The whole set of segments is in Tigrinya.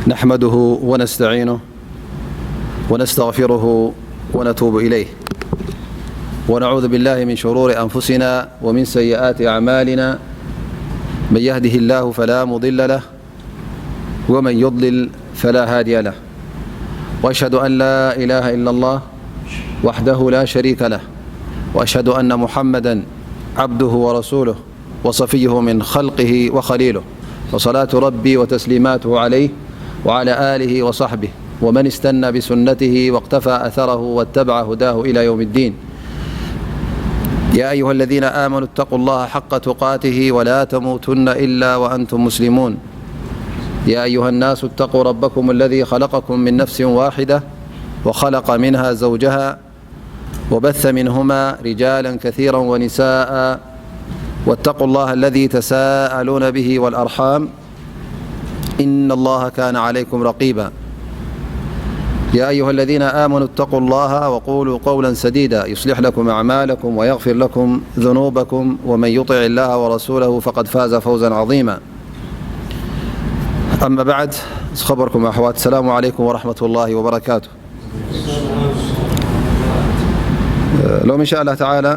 نحمده ونستعينه ونستغفره ونتوب إليه، ونعوذ بالله من شرور أنفسنا ومن سيئات أعمالنا. من يهده الله فلا مضل له، ومن يضلل فلا هادي له. وأشهد أن لا إله إلا الله وحده لا شريك له، وأشهد أن محمدا عبده ورسوله، وصفيه من خلقه وخليله، وصلاة ربي وتسليماته عليه وعلى آله وصحبه ومن استن بسنته واقتفى أثره واتبع هداه إلى يوم الدين. يا أيها الذين آمنوا اتقوا الله حق تقاته ولا تموتن إلا وأنتم مسلمون. يا أيها الناس اتقوا ربكم الذي خلقكم من نفس واحدة وخلق منها زوجها وبث منهما رجالا كثيرا ونساء، واتقوا الله الذي تساءلون به والأرحام، إن الله كان عليكم رقيبا. يا أيها الذين آمنوا اتقوا الله وقولوا قولا سديدا يصلح لكم أعمالكم ويغفر لكم ذنوبكم، ومن يطع الله ورسوله فقد فاز فوزا عظيما. أما بعد، ዝኸበርኩም ኣሕዋት፣ السلام عليكم ورحمة الله وبركاته. ሎሚ إن شاء الله تعالى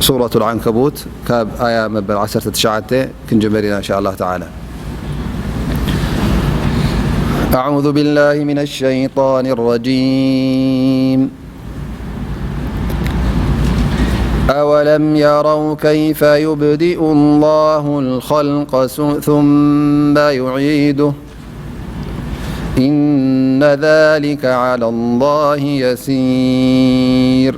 ሱረቱል ዓንከቡት ካብ ኣያ መበል ዓሰርተ ትሽዓተ ክንጅምር ኢና إن شاء الله تعالى. أعوذ بالله من الشيطان الرجيم. أولم يروا كيف يبدئ الله الخلق ثم يعيده، إن ذلك على الله يسير.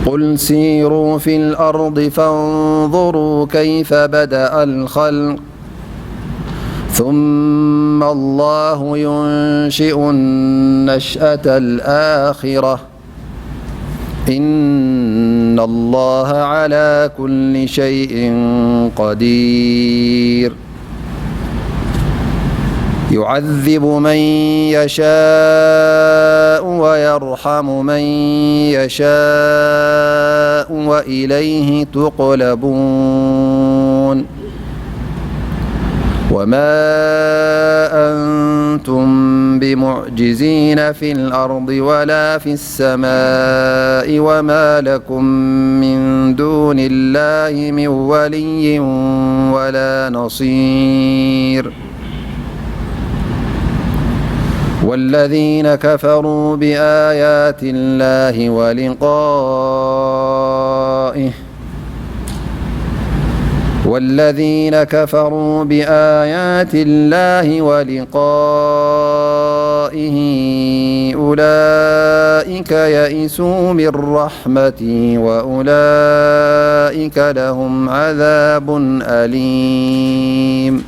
قل سيروا في الأرض فانظروا كيف بدأ الخلق، ثم الله ينشئ النشأة الآخرة، إن الله على كل شيء قدير. يعذب من يشاء ويرحم من يشاء وإليه تقلبون. وما أنتم بمعجزين في الأرض ولا في السماء، وما لكم من دون الله من ولي ولا نصير. والذين كفروا بآيات الله ولقائه والذين كفروا بآيات الله ولقائه أولئك يئسوا من رحمتي وأولئك لهم عذاب أليم.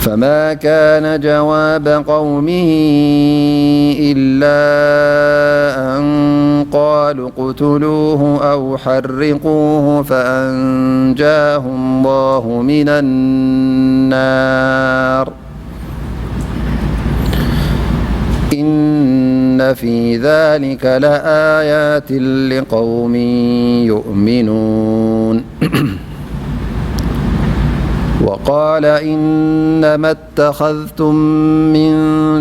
فما كان جواب قومه إلا أن قالوا اقتلوه أو حرقوه فأنجاه الله من النار. إن في ذلك لآيات لقوم يؤمنون. وقال إنما اتخذتم من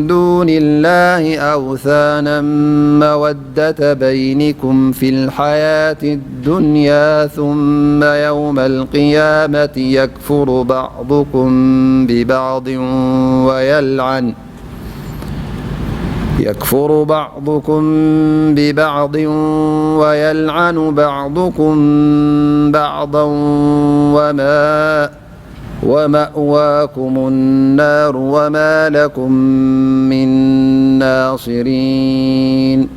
دون الله أوثانا مودة بينكم في الحياة الدنيا، ثم يوم القيامة يكفر بعضكم ببعض ويلعن يكفر بعضكم ببعض ويلعن بعضكم بعضا، وما ومأواكم النار وما لكم من ناصرين.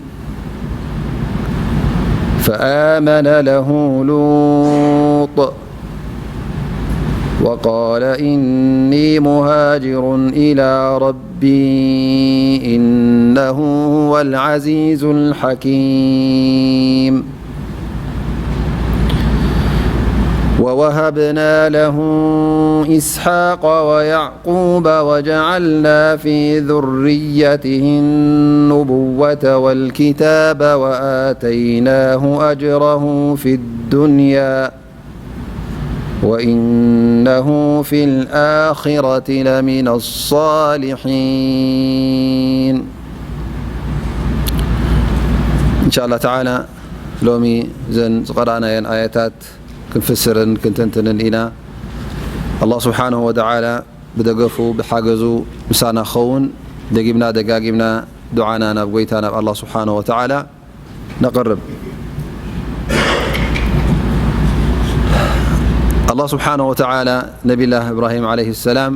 فآمن له لوط وقال إني مهاجر إلى ربي إنه هو العزيز الحكيم. ووهبنا له إسحاق ويعقوب وجعلنا في ذريته النبوة والكتاب وآتيناه أجره في الدنيا وإنه في الآخرة لمن الصالحين. إن شاء الله تعالى ሎሚ ዘን ዝቐራናየን ኣያታት ክንፍስርን ክንተንትንን ኢና። ኣላህ ስብሓንሁ ወተዓላ ብደገፉ ብሓገዙ ምሳና ክኸውን ደጊምና ደጋጊምና ዱዓና ናብ ጎይታ ናብ ኣላህ ስብሓንሁ ወተዓላ ነቕርብ። ኣላህ ስብሓንሁ ወተዓላ ነቢላህ እብራሂም ዓለይሂ ሰላም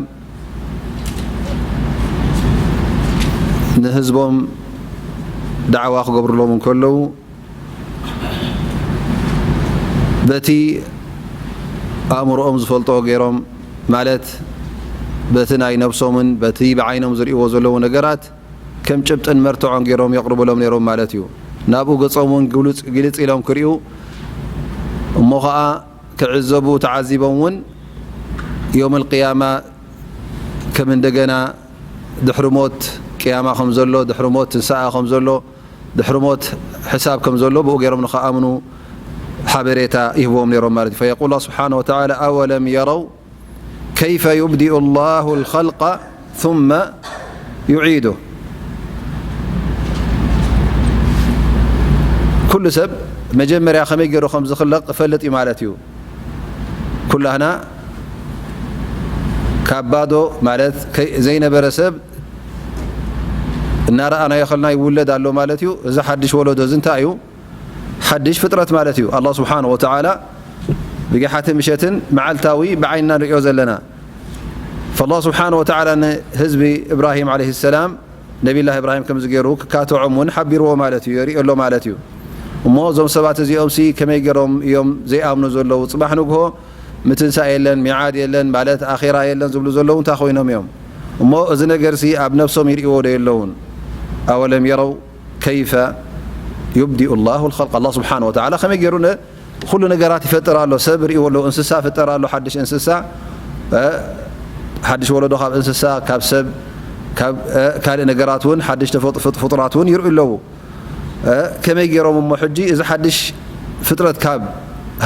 ንህዝቦም ዳዕዋ ክገብሩሎም እንከለዉ በቲ ኣእምሮኦም ዝፈልጦ ገይሮም፣ ማለት በቲ ናይ ነብሶምን በቲ ብዓይኖም ዝርእይዎ ዘለዉ ነገራት ከም ጭብጥን መርትዖን ገይሮም የቕርቡሎም ነይሮም ማለት እዩ። ናብኡ ገጾም እውን ግልጽ ኢሎም ክርእዩ እሞ ኸኣ ክዕዘቡ ተዓዚቦም እውን ዮም ኣልቅያማ ከም እንደገና ድሕሪ ሞት ቅያማ ከም ዘሎ፣ ድሕሪ ሞት ትንሳኣ ከም ዘሎ፣ ድሕሪ ሞት ሕሳብ ከም ዘሎ ብኡ ገይሮም ንኸኣምኑ ሓበሬታ ይህብዎም ነይሮም ማለት እዩ። ፈየቁል ስብሓነ ወተዓላ ኣወለም የረው ከይፈ ዩብዲኡ ላሁ ልኸልቀ ثመ ዩዒዱ። ኩሉ ሰብ መጀመርያ ከመይ ገይሩ ከም ዝኽለቕ ይፈልጥ እዩ ማለት እዩ። ኩላህና ካብ ባዶ ማለት ከይ-፣ ዘይነበረ ሰብ እናረኣናዮ ከለና ይውለድ ኣሎ ማለት እዩ። እዚ ሓድሽ ወለዶ እዚ እንታይ እዩ? ሓድሽ ፍጥረት ማለት እዩ። ኣላህ ስብሓነ ወተዓላ ብጊሓትን ምሸትን መዓልታዊ ብዓይንና ንሪኦ ዘለና። ፈላህ ስብሓነ ወተዓላ ንህዝቢ እብራሂም ዓለይሂ ሰላም፣ ነቢላህ እብራሂም ከምዚ ገይሩ ክካትዖም እውን ሓቢርዎ ማለት እዩ፣ የርእዮ ኣሎ ማለት እዩ። እሞ እዞም ሰባት እዚኦም ሲ ከመይ ገይሮም እዮም ዘይኣምኑ ዘለዉ? ጽባሕ ንግሆ ምትንሳእ የለን፣ ሚዓድ የለን፣ ማለት ኣኼራ የለን ዝብሉ ዘለዉ እንታይ ኮይኖም እዮም? እሞ እዚ ነገር ሲ ኣብ ነብሶም ይርእይዎ ዶ የለውን? ኣወለም የረው ከይፈ ዩብዲኡ ላሁ ልኸልቅ። ኣላህ ስብሓነ ወተዓላ ከመይ ገይሩ ነ-፣ ኩሉ ነገራት ይፈጥር ኣሎ። ሰብ ርእይዎ ኣለዉ፣ እንስሳ ፍጠር ኣሎ፣ ሓድሽ እንስሳ፣ እ፣ ሓድሽ ወለዶ ካብ እንስሳ፣ ካብ ሰብ፣ ካብ፣ እ፣ ካልእ ነገራት እውን ሓድሽ ተፈጥ-፣ ፍጥ-፣ ፍጡራት እውን ይርእዩ ኣለዉ። እ፣ ከመይ ገይሮም እሞ ሕጂ እዚ ሓድሽ ፍጥረት ካብ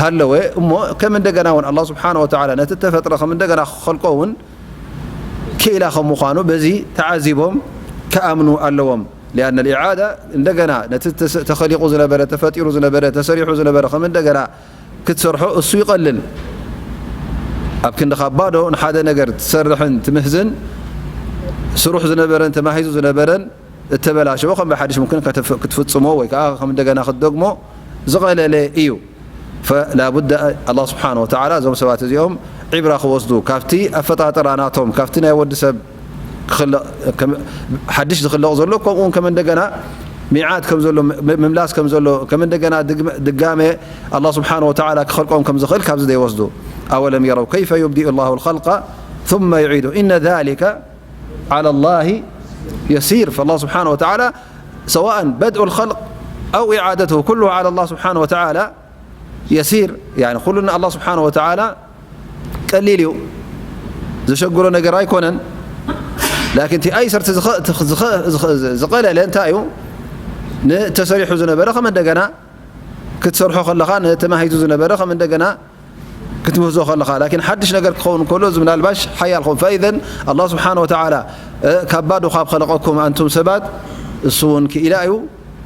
ሃለወ እሞ ከም እንደገና እውን ኣላህ ስብሓነ ወተዓላ ነቲ ተፈጥረ ከም እንደገና ክኸልቆ እውን ክኢላ ከም ምዃኑ በዚ ተዓዚቦም ክኣምኑ ኣለዎም። ሊኣነ ልኢዓዳ እንደገና ነቲ ተስ-፣ ተኸሊቑ ዝነበረ፣ ተፈጢሩ ዝነበረ፣ ተሰሪሑ ዝነበረ ከም እንደገና ክትሰርሖ እሱ ይቐልል። ኣብ ክንዲ ካብ ባዶ ንሓደ ነገር ትሰርሕን ትምህዝን ስሩሕ ዝነበረን ተማሂዙ ዝነበረን እተበላሸወ ከም ብሓድሽ ምምክን ከተፍ-፣ ክትፍጽሞ ወይ ከኣ ከም እንደገና ክትደግሞ ዝቐለለ እዩ። ፈላቡደ ኣላህ ስብሓነ ወተዓላ እዞም ሰባት እዚኦም ዒብራ ክወስዱ፣ ካብቲ ኣፈጣጥራ ናቶም፣ ካብቲ ናይ ወዲ ሰብ ክኽለቕ፣ ከም፣ ሓድሽ ዝኽለቕ ዘሎ፣ ከምኡ እውን ከም እንደገና ሚዓድ ከም ዘሎ፣ ም-፣ ምምላስ ከም ዘሎ፣ ከም እንደገና ድግመ-፣ ድጋሜ ኣላህ ስብሓነ ወተዓላ ክኸልቆም ከም ዝኽእል ካብዚ ዘይወስዱ። ኣወለም የረው ከይፈ ዩብዲኡ ላሁ ልኸልቀ ثመ ዩዒዱ ኢነ ዛሊከ ዓላ ላሂ የሲር። ፈላህ ስብሓነ ወተዓላ ሰዋእን በድኡ ልኸልቅ ኣው ኢዓደትሁ ኩሉ ዓላ ላህ ስብሓነ ወተዓላ የሲር። ያኒ ኩሉ ንኣላህ ስብሓነ ወተዓላ ቀሊል እዩ፣ ዘሸግሮ ነገር ኣይኮነን። ላኪን እቲ ኣይሰር እቲ ዝኸ-፣ እቲ ዝኸ-፣ ዝኸ-፣ ዝቐለለ እንታይ እዩ? ንተሰሪሑ ዝነበረ ከም እንደገና ክትሰርሖ ከለኻ፣ ንተማሂዙ ዝነበረ ከም እንደገና ክትምህዞ ከለኻ፣ ላኪን ሓድሽ ነገር ክኸውን ከሎ፣ እዚ ምናልባሽ ሓያል ክኸውን። ፈኢዘን ኣላህ ስብሓነ ወተዓላ፣ እ፣ ካብ ባዶ ካብ ኸለቐኩም ኣንቱም ሰባት፣ እሱ እውን ክኢላ እዩ።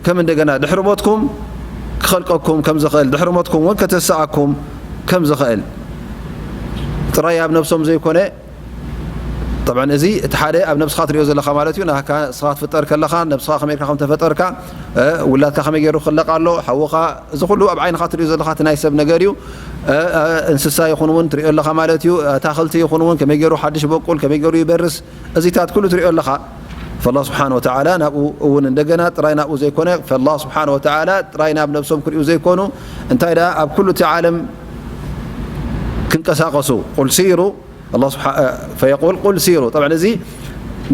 ከም እንደገና ድሕሪ ሞትኩም ክኸልቀኩም ከም ዝኽእል፣ ድሕሪ ሞትኩም እውን ከተስኣኩም ከም ዝኽእል፣ ጥራይ ኣብ ነብሶም ዘይኮነ፣ ጠብዓን እዚ እቲ ሓደ ኣብ ነብስኻ ትሪኦ ዘለኻ ማለት እዩ። ናካ ንስኻ ክትፍጠር ከለኻ፣ ነብስኻ ከመይ ኢልካ ከም ተፈጠርካ፣ እ፣ ውላድካ ከመይ ገይሩ ክኽለቕ ኣሎ፣ ሓውኻ፣ እዚ ኩሉ ኣብ ዓይንኻ ትሪኦ ዘለኻ እቲ ናይ ሰብ ነገር እዩ። እ፣ እ፣ እንስሳ ይኹን እውን ትሪኦ ኣለኻ ማለት እዩ። ኣታኽልቲ ይኹን እውን ከመይ ገይሩ ሓድሽ ይበቁል፣ ከመይ ገይሩ ይበርስ፣ እዚታት ኩሉ ትሪኦ ኣለኻ። ፈላህ ስብሓነ ወተዓላ ናብኡ እውን እንደገና ጥራይ ናብኡ ዘይኮነ፣ ፈላህ ስብሓነ ወተዓላ ጥራይ ናብ ነብሶም ክሪኡ ዘይኮኑ፣ እንታይ ደኣ ኣብ ኩሉ እቲ ዓለም ክንቀሳቐሱ፣ ቁል ሲሩ፣ ኣላህ ስብሓ-፣ እ፣ ፈየቁል ቁል ሲሩ። ጠብዓን እዚ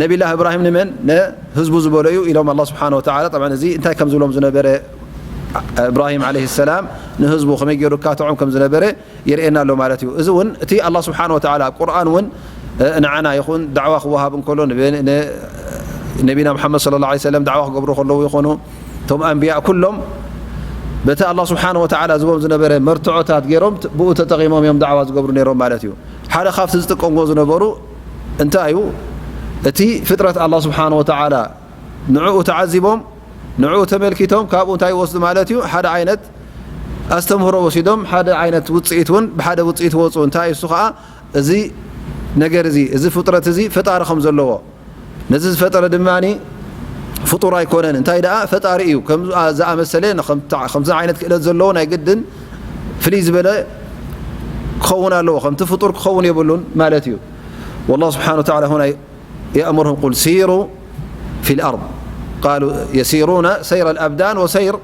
ነቢላህ እብራሂም ንመን? ንህዝቡ ዝበሎ እዩ ኢሎም ኣላህ ስብሓነ ወተዓላ። ጠብዓን እዚ እንታይ ከም ዝብሎም ዝነበረ፣ እብራሂም ዓለይሂ ሰላም ንህዝቡ ከመይ ገይሩ ካትዖም ከም ዝነበረ የርእየና ኣሎ ማለት እዩ። እዚ እውን እቲ ኣላህ ስብሓነ ወተዓላ ኣብ ቁርኣን እውን፣ እ፣ ንዓና ይኹን ዳዕዋ ክወሃብ እንከሎ፣ ንበ-፣ ን-፣ ነቢና ሙሓመድ ሰለላሁ ዐለይሂ ወሰለም ዳዕዋ ክገብሩ ከለዉ ይኾኑ፣ እቶም ኣንብያ ኩሎም በቲ ኣላህ ስብሓነ ወተዓላ ዝቦም ዝነበረ መርትዖታት ገይሮም ት-፣ ብኡ ተጠቒሞም እዮም ዳዕዋ ዝገብሩ ነይሮም ማለት እዩ። ሓደ ካብቲ ዝጥቀምዎ ዝነበሩ እንታይ እዩ? እቲ ፍጥረት ኣላህ ስብሓነ ወተዓላ ንዕኡ ተዓዚቦም፣ ንዕኡ ተመልኪቶም ካብኡ እንታይ ይወስዱ ማለት እዩ? ሓደ ዓይነት ኣስተምህሮ ወሲዶም፣ ሓደ ዓይነት ውፅኢት እውን ብሓደ ውፅኢት ይወፁ። እንታይ እሱ ከዓ እዚ ነገር እዚ፣ እዚ ፍጥረት እዚ ፈጣሪ ከም ዘለዎ፣ ነዚ ዝፈጠረ ድማ ፍጡር ኣይኮነን፣ እንታይ ደኣ ፈጣሪ እዩ። ከም ዝኣመሰለ፣ ከምዚ ዓይነት ክእለት ዘለዎ ናይ ግድን ፍልይ ዝበለ ክኸውን ኣለዎ። ከምቲ ፍጡር ክኸውን የብሉን ማለት እዩ። والله سبحانه وتعالى هنا يأمرهم: قل سيروا في الأرض. قالوا يسيرون سير الأبدان وسير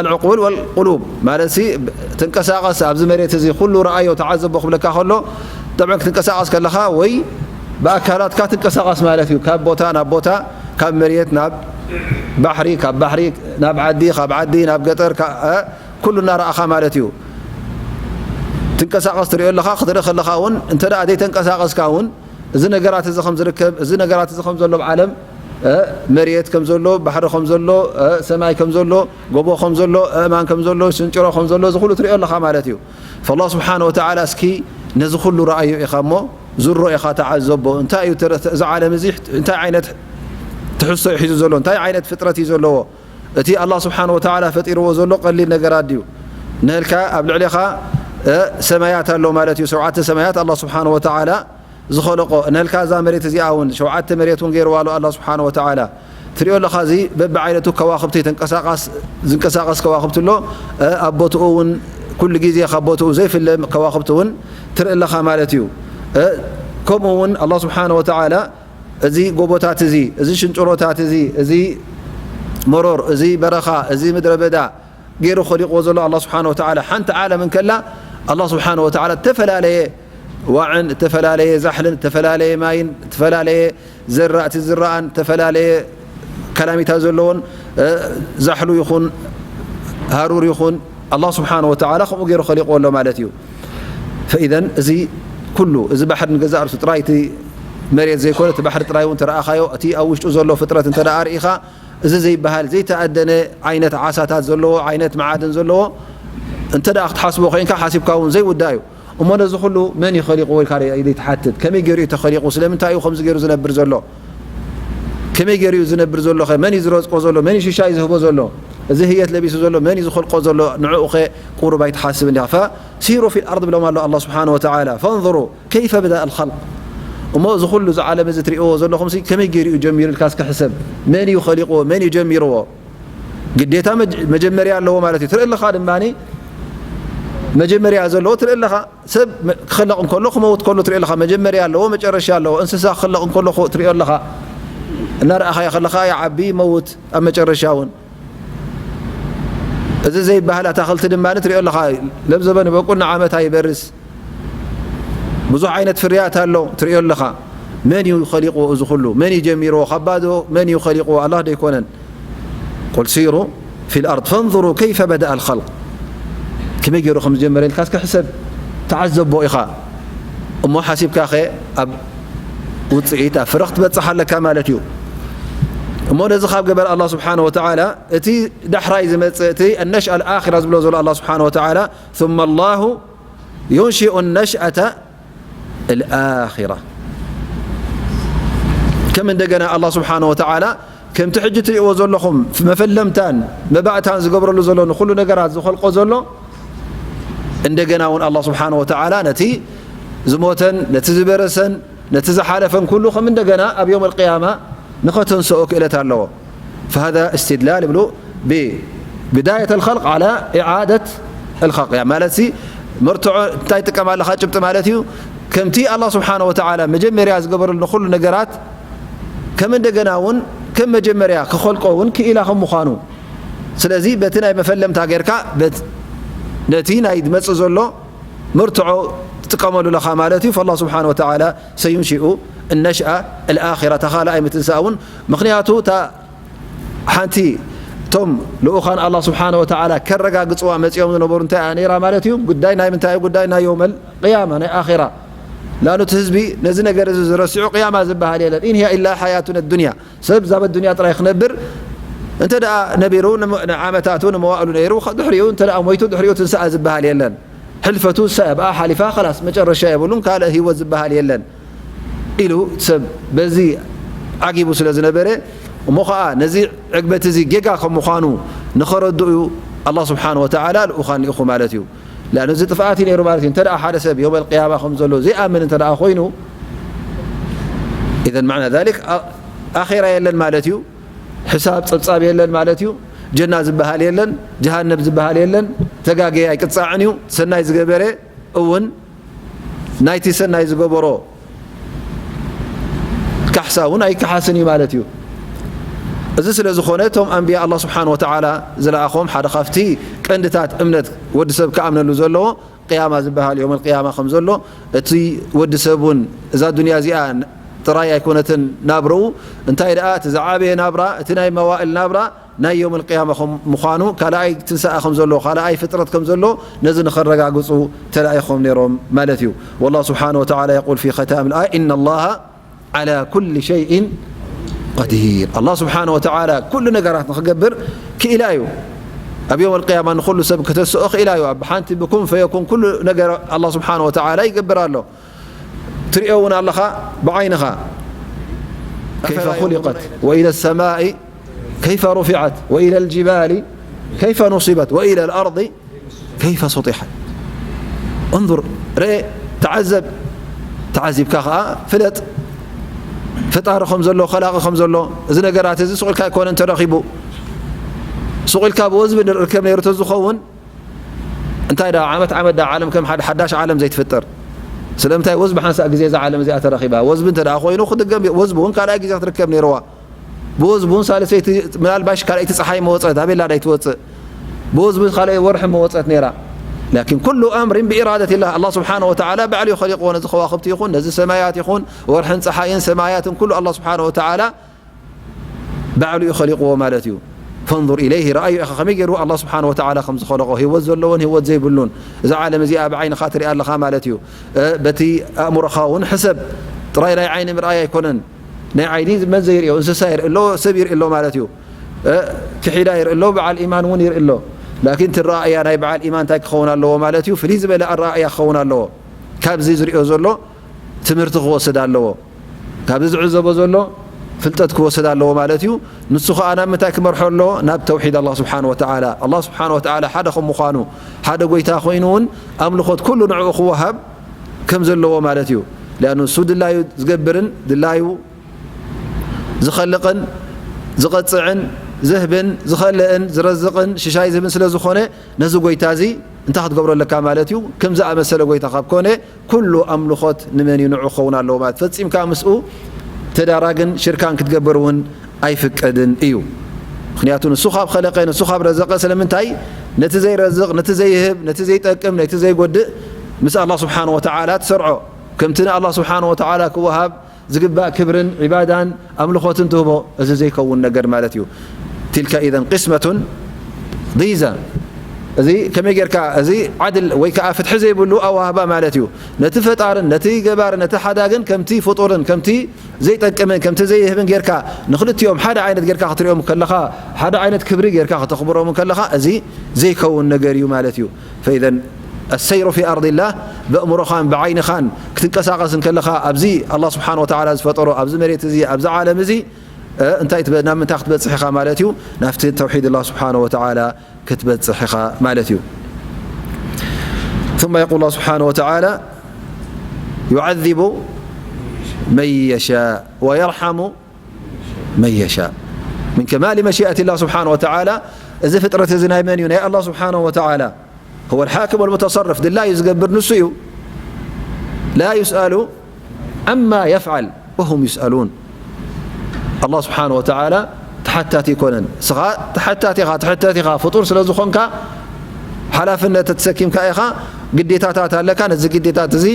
العقول والقلوب. ማለት ሲ፣ ተንቀሳቐስ ኣብዚ መሬት እዚ፣ ኩሉ ረኣዮ፣ ተዓዘቦ ክብለካ ከሎ፣ ጠብዐን ክትንቀሳቐስ ከለኻ ወይ ብኣካላትካ ትንቀሳቐስ ማለት እዩ። ካብ ቦታ ናብ ቦታ፣ ካብ መሬት ናብ ባሕሪ፣ ካብ ባሕሪ ናብ ዓዲ፣ ካብ ዓዲ ናብ ገጠር፣ ካ-፣ እ፣ ኩሉ እናረኣኻ ማለት እዩ። ትንቀሳቐስ ትሪኦ ኣለኻ። ክትርኢ ከለኻ እውን እንተ ደኣ ዘይተንቀሳቐስካ እውን፣ እዚ ነገራት እዚ ከም ዝርከብ፣ እዚ ነገራት እዚ ከም ዘሎ ኣብ ዓለም፣ እ፣ መሬት ከም ዘሎ፣ ባሕሪ ከም ዘሎ፣ እ፣ ሰማይ ከም ዘሎ፣ ጎቦ ከም ዘሎ፣ ኣእማን ከም ዘሎ፣ ሽንጭሮ ከም ዘሎ፣ እዚ ኩሉ ትሪኦ ኣለኻ ማለት እዩ። ፈላህ ስብሓነ ወተዓላ እስኪ ነዚ ኩሉ ረኣዮ ኢኻ እሞ፣ ዝሮ ኢኻ፣ ተዓዘቦ። እንታይ እዩ እቲ፣ እዚ ዓለም እዚ እንታይ ዓይነት ትሕዝቶ እዩ ሒዙ ዘሎ? እንታይ ዓይነት ፍጥረት እዩ ዘለዎ? እቲ ኣላህ ስብሓነ ወተዓላ ፈጢርዎ ዘሎ ቀሊል ነገራት ድዩ? ነህልካ ኣብ ልዕሌኻ፣ እ፣ ሰማያት ኣሎ ማለት እዩ። ሸውዓተ ሰማያት ኣላህ ስብሓነ ወተዓላ ዝኸለቆ። ነህልካ እዛ መሬት እዚኣ እውን ሸውዓተ መሬት እውን ገይርዋ ኣሎ ኣላህ ስብሓነ ወተዓላ። ትሪኦ ኣለኻ፣ እዚ በብዓይነቱ ከዋኽብቲ ተንቀሳቓስ፣ ዝንቀሳቐስ ከዋኽብቲ ኣሎ። እ፣ ኣብ ቦትኡ እውን ኩሉ ግዜ ካብ ቦትኡ ዘይፍለ ከዋኽብቲ እውን ትርኢ ኣለኻ ማለት እዩ። እ፣ ከምኡ እውን ኣላህ ስብሓነ ወተዓላ እዚ ጎቦታት እዚ፣ እዚ ሽንጭሮታት እዚ፣ እዚ መሮር፣ እዚ በረኻ፣ እዚ ምድረ በዳ ገይሩ ኸሊቕዎ ዘሎ ኣላህ ስብሓነ ወተዓላ። ሓንቲ ዓለም እንከላ ኣላህ ስብሓነ ወተዓላ እተፈላለየ ዋዕን፣ እተፈላለየ ዛሕልን፣ እተፈላለየ ማይን፣ እተፈላለየ ዘራእቲ ዝረኣን፣ እተፈላለየ ካላሚታ ዘለዎን፣ እ፣ ዛሕሉ ይኹን ሃሩር ይኹን ኣላህ ስብሓነ ወተዓላ ከምኡ ገይሩ ኸሊቕዎ ኣሎ ማለት እዩ። ፈኢዘን እዚ ኩሉ፣ እዚ ባሕሪ ንገዛእ ርእሱ ጥራይ፣ እቲ መሬት ዘይኮነ፣ እቲ ባሕሪ ጥራይ እውን ተረኣኻዮ፣ እቲ ኣብ ውሽጡ ዘሎ ፍጥረት እንተ ደኣ ርኢኻ፣ እዚ ዘይበሃል ዘይተኣደነ ዓይነት ዓሳታት ዘለዎ፣ ዓይነት መዓድን ዘለዎ እንተ ደኣ ክትሓስቦ ኮይንካ፣ ሓሲብካ እውን ዘይውዳእ እዩ። እሞ ነዚ ኩሉ መን እዩ ኸሊቑዎ ኢልካ ርእ-፣ ኢሉ ትሓትት። ከመይ ገይሩ እዩ ተኸሊቑ? ስለምንታይ እዩ ከምዚ ገይሩ ዝነብር ዘሎ? ከመይ ገይሩ እዩ ዝነብር ዘሎ ኸ? መን እዩ ዝረዝቆ ዘሎ? መን እዩ ሽሻይ ዝህቦ ዘሎ? እዚ ህየት ለቢሱ ዘሎ መን እዩ ዝኸልቆ ዘሎ? ንዕኡ ኸ ቁሩብ ኣይትሓስብን ዲኻ? ፈሲሩ ፊል ኣርድ ብሎም ኣሎ ኣላህ ስብሓነ ወተዓላ። ፈንዙሩ ከይፈ በደአ ልኸልቅ። እሞ እዚ ኩሉ እዚ ዓለም እዚ ትሪእዎ ዘለኹም ሲ ከመይ ገይሩ እዩ ጀሚሩ ኢልካ እስከ ሕሰብ። መን እዩ ኸሊቕዎ? መን እዩ ጀሚርዎ? ግዴታ መጅ-፣ መጀመርያ ኣለዎ ማለት እዩ። ትርኢ ኣለኻ ድማ መጀመርያ ዘለዎ ትርኢ ኣለኻ። ሰብ መ-፣ ክኸለቕ እንከሎ ክመውት ከሎ ትርኢ ኣለኻ። መጀመርያ ኣለዎ፣ መጨረሻ ኣለዎ። እንስሳ ክኸለቕ እንከሎ ክ-፣ ትሪኦ ኣለኻ። እናረኣኻዮ ከለኻ ይዓቢ፣ ይመውት ኣብ መጨረሻ እውን። እዚ ዘይበሃል ኣታኽልቲ ድማ ትሪኦ ኣለኻ። ለብዘበን በቁል ንዓመታ ይበርስ። ብዙሕ ዓይነት ፍርያት ኣሎ፣ ትሪኦ ኣለኻ። መን እዩ ኸሊቕዎ እዚ ኩሉ? መን እዩ ጀሚርዎ? ካብ ባዶ መን እዩ ኸሊቕዎ? ኣላህ ዶ ኣይኮነን? ቁል ሲሩ ፊል ኣርድ ፈንዙሩ ከይፈ በደአ ልኸልቅ። ከመይ ገይሩ ከም ዝጀመረ ኢልካ እስከ ሕሰብ፣ ተዓዘቦ ኢኻ። እሞ ሓሲብካኸ ኣብ ውፅኢት፣ ኣብ ፍረ ክትበፅሕ ኣለካ ማለት እዩ። እሞ ነዚ ካብ ገበረ ኣላህ ስብሓነ ወተዓላ፣ እቲ ዳሕራይ ዝመፅእ፣ እቲ ኣነሽኣ ልኣኺራ ዝብሎ ዘሎ ኣላህ ስብሓነ ወተዓላ፣ ثم الله ينشئ النشأة الآخرة። ከም እንደገና ኣላህ ስብሓነ ወተዓላ ከምቲ ሕጂ ትሪእዎ ዘለኹም መፈለምታን መባእታን ዝገብረሉ ዘሎ፣ ንኹሉ ነገራት ዝኸልቆ ዘሎ፣ እንደገና እውን ኣላህ ስብሓነ ወተዓላ ነቲ ዝሞተን ነቲ ዝበረሰን ነቲ ዝሓለፈን ኩሉ ከም እንደገና ኣብ የውም ኣልቅያማ ንኸተንስኦ ክእለት ኣለዎ። فهذا استدلال ይብሉ ብ بداية الخلق على إعادة الخلق። ያ ማለት ሲ መርትዖ እንታይ ጥቀም ኣለኻ? ጭብጢ ማለት እዩ። ከምቲ ኣላህ ስብሓነ ወተዓላ መጀመርያ ዝገበረሉ ንኹሉ ነገራት ከም እንደገና እውን ከም መጀመርያ ክኸልቆ እውን ክኢላ ከም ምዃኑ። ስለዚ በቲ ናይ መፈለምታ ጌርካ በት-፣ ነቲ ናይ ዝመጽእ ዘሎ መርትዖ ትጥቀመሉ ኣለኻ ማለት እዩ። فالله سبحانه وتعالى سينشئ النشأة الآخرة፣ ተኻልኣይ ምትንሳእ እውን። ምኽንያቱ እታ ሓንቲ እቶም ልኡኻን ኣላህ ስብሓነ ወተዓላ ከረጋግጽዋ መጺኦም ዝነበሩ እንታይ እያ ነይራ ማለት እዩ? ጉዳይ ናይ ምንታይ እዩ? ጉዳይ ናይ የውመል ቅያማ፣ ናይ ኣኺራ። ላኑ እቲ ህዝቢ ነዚ ነገር እዚ ዝረሲዑ ቅያማ ዝበሃል የለን። إن هي إلا حياتنا الدنيا። ሰብ እዛ ኣዱንያ ጥራይ ክነብር፣ እንተ ደኣ ነቢሩ፣ ንመ-፣ ንዓመታቱ፣ ንመዋእሉ ነይሩ፣ ድሕሪኡ እንተ ደኣ ሞይቱ፣ ድሕሪኡ ትንሳእ ዝበሃል የለን። ሕልፈቱ፣ እሳ እያ፣ ብኣ ሓሊፋ፣ ኸላስ፣ መጨረሻ የብሉን፣ ካልእ ህይወት ዝበሃል የለን ኢሉ ሰብ በዚ ዓጊቡ ስለ ዝነበረ፣ እሞ ኸኣ ነዚ ዕግበት እዚ ጌጋ ከም ምዃኑ ንኸረድኡ ኣላህ ስብሓነ ወተዓላ ልኡኻን ልኢኹ ማለት እዩ። ለኣኑ እዚ ጥፍኣት እዩ ነይሩ ማለት እዩ። እንተ ደኣ ሓደ ሰብ የውመል ቅያማ ከም ዘሎ ዘይኣምን እንተ ደኣ ኮይኑ፣ ኢዘን ማዕና ዛሊክ ኣ-፣ ኣኼራ የለን ማለት እዩ። ሕሳብ ጸብጻብ የለን ማለት እዩ። ጀና ዝበሃል የለን፣ ጀሃነም ዝበሃል የለን። ተጋገየ ኣይቅጻዕን እዩ። ሰናይ ዝገበረ እውን ናይቲ ሰናይ ዝገበሮ ካሕሳ እውን ኣይከሓስን እዩ ማለት እዩ። እዚ ስለ ዝኾነ፣ እቶም ኣንብያ ኣላህ ስብሓነ ወተዓላ ዝለኣኾም፣ ሓደ ካብቲ ቀንድታት እምነት ወዲ ሰብ ክኣምነሉ ዘለዎ፣ ቅያማ ዝበሃል፣ የውመል ቅያማ ከም ዘሎ፣ እቲ ወዲ ሰብ እውን እዛ ዱንያ እዚኣ ጥራይ ኣይኮነትን ናብርኡ፣ እንታይ ደኣ እቲ ዝዓበየ ናብራ፣ እቲ ናይ መዋእል ናብራ ናይ የውመል ቅያማ ከም ምዃኑ፣ ካልኣይ ትንሳኤ ከም ዘሎ፣ ካልኣይ ፍጥረት ከም ዘሎ፣ ነዚ ንኸረጋግጹ ተላኢኾም ነይሮም ማለት እዩ። والله سبحانه وتعالى يقول في ختام الآية: إن الله على كل شيء قدير. ኣላህ ስብሓነ ወተዓላ ኩሉ ነገራት ንኽገብር ክኢላ እዩ። ኣብ የውመል ቅያማ ንኹሉ ሰብ ክተስኦ ክኢላ እዩ። ኣብ ሓንቲ ብኩን ፈየኩን ኩሉ ነገር ኣላህ ስብሓነ ወተዓላ ይገብር ኣሎ። ትሪኦ እውን ኣለኻ ብዓይንኻ። كيف خلقت وإلى السماء كيف رفعت وإلى الجبال كيف نصبت وإلى الأرض كيف سطحت. انظر، ርአ፣ ተዓዘብ። ተዓዚብካ ኸዓ ፍለጥ። ፈጣሪ ከም ዘሎ፣ ኸላቒ ከም ዘሎ። እዚ ነገራት እዚ ሱቕ ኢልካ ኣይኮነን ተረኺቡ። ሱቕ ኢልካ ብወዝቢ ርከብ ነይሩ ተዝኸውን፣ እንታይ ደኣ ዓመት ዓመት ደኣ ዓለም ከም ሓደ ሓዳሽ ዓለም ዘይትፍጠር? ስለምንታይ ወዝቢ ሓንሳእ ግዜ እዛ ዓለም እዚኣ ተረኺባ? ወዝቢ እንተ ደኣ ኮይኑ ክድገም፣ ወዝቢ እውን ካልኣይ ግዜ ክትርከብ ነይርዋ። ብወዝቢ እውን ሳልሰይቲ፣ ምናልባሽ ካልኣይቲ ፀሓይ መወፀት፣ ኣበላ ዳይ ትወፅእ? ብወዝቢ ካልኣይ ወርሒ መወፀት ነይራ። ላኪን ኩሉ ኣምሪን ብኢራደት ላህ፣ ኣላህ ስብሓነ ወተዓላ ባዕሉ እዩ ኸሊቕዎ። ነዚ ከዋኽብቲ ይኹን፣ ነዚ ሰማያት ይኹን፣ ወርሕን ፀሓይን ሰማያትን ኩሉ ኣላህ ስብሓነ ወተዓላ ባዕሉ እዩ ኸሊቕዎ ማለት እዩ። ፈንዙር ኢለይህ፣ ረኣዩ ኢኻ ከመይ ገይሩ ኣላህ ስብሓነ ወተዓላ ከም ዝኸለቖ፣ ህይወት ዘለዎን ህይወት ዘይብሉን። እዛ ዓለም እዚኣ ብዓይንኻ ትሪኣ ኣለኻ ማለት እዩ። እ፣ በቲ ኣእምሮኻ እውን ሕሰብ። ጥራይ ናይ ዓይኒ ምርኣይ ኣይኮነን። ናይ ዓይኒ መን ዘይርእዮ? እንስሳ ይርኢ ኣሎ፣ ሰብ ይርኢ ኣሎ ማለት እዩ። እ፣ ክሒዳ ይርኢ ኣሎ፣ በዓል ኢማን እውን ይርኢ ኣሎ። ላኪን እቲ ኣረኣእያ ናይ በዓል ኢማን እንታይ ክኸውን ኣለዎ ማለት እዩ? ፍልይ ዝበለ ኣረኣእያ ክኸውን ኣለዎ። ካብዚ ዝርእዮ ዘሎ ትምህርቲ ክወስድ ኣለዎ። ካብዚ ዝዕዘቦ ዘሎ ፍልጠት ክወስድ ኣለዎ ማለት እዩ። ንሱ ኸኣ ናብ ምንታይ ክመርሖ ኣለዎ? ናብ ተውሒድ ኣላህ ስብሓነ ወተዓላ። ኣላህ ስብሓነ ወተዓላ ሓደ ከም ምዃኑ፣ ሓደ ጎይታ ኮይኑ እውን ኣምልኾት ኩሉ ንዕኡ ክወሃብ ከም ዘለዎ ማለት እዩ። ሊኣኑ ንሱ ድላዩ ዝገብርን ድላዩ ዝኸልቕን ዝቐጽዕን ዝህብን ዝኸልእን ዝረዝቕን ሽሻይ ዝህብን ስለ ዝኾነ፣ ነዚ ጎይታ እዚ እንታይ ክትገብሮ ኣለካ ማለት እዩ? ከም ዝኣመሰለ ጎይታ ካብ ኮነ፣ ኩሉ ኣምልኾት ንመን እዩ? ንዑ ክኸውን ኣለዎ ማለት። ፈጺምካ ምስኡ ተዳራግን ሽርካን ክትገብር እውን ኣይፍቀድን እዩ። ምኽንያቱ ንሱ ካብ ኸለቐ፣ ንሱ ካብ ረዘቐ፣ ስለምንታይ ነቲ ዘይረዝቕ፣ ነቲ ዘይህብ፣ ነቲ ዘይጠቅም፣ ነቲ ዘይጎድእ ምስ ኣላህ ስብሓነ ወተዓላ ትሰርዖ? ከምቲ ንኣላህ ስብሓነ ወተዓላ ክወሃብ ዝግባእ ክብርን ዒባዳን ኣምልኾትን ትህቦ፣ እዚ ዘይከውን ነገር ማለት እዩ። ቲልከ ኢዘን ቅስመቱን ዲዛ። እዚ ከመይ ጌርካ፣ እዚ ዓድል ወይ ከኣ ፍትሒ ዘይብሉ ኣወሃህባ ማለት እዩ። ነቲ ፈጣርን ነቲ ገባርን ነቲ ሓዳግን ከምቲ ፍጡርን ከምቲ ዘይጠቅምን ከምቲ ዘይህብን ጌርካ ንኽልቲኦም ሓደ ዓይነት ጌርካ ክትሪኦም ከለኻ፣ ሓደ ዓይነት ክብሪ ጌርካ ከተኽብሮም ከለኻ፣ እዚ ዘይከውን ነገር እዩ ማለት እዩ። ፈኢዘን ኣሰይሩ ፊ ኣርዲላህ፣ በእምሮኻን ብዓይንኻን ክትንቀሳቐስ እንከለኻ፣ ኣብዚ ኣላህ ስብሓነ ወተዓላ ዝፈጠሮ፣ ኣብዚ መሬት እዚ፣ ኣብዚ ዓለም እዚ፣ እ፣ እንታይ ትበ-፣ ናብ ምንታይ ክትበጽሕ ኢኻ ማለት እዩ? ናብቲ ተውሒድ ኣላህ ስብሓነ ወተዓላ ክትበጽሕ ኢኻ ማለት እዩ። ثم يقول الله سبحانه وتعالى: يعذب من يشاء ويرحم من يشاء. من كمال مشيئة الله سبحانه وتعالى، እዚ ፍጥረት እዚ ናይ መን እዩ? ናይ ኣላህ ስብሓነ ወተዓላ። هو الحاكم والمتصرف، ድላዩ ዝገብር ንሱ እዩ። لا يسأل عما يفعل وهم يسألون. ኣላህ ስብሓነ ወተዓላ ተሓታቲ ኣይኮነን። ንስኻ ተሓታቲ ኢኻ፣ ትሕተት ኢኻ፣ ፍጡር ስለ ዝኾንካ ሓላፍነት ተሰኪምካ ኢኻ፣ ግዴታታት ኣለካ። ነዚ ግዴታት እዚ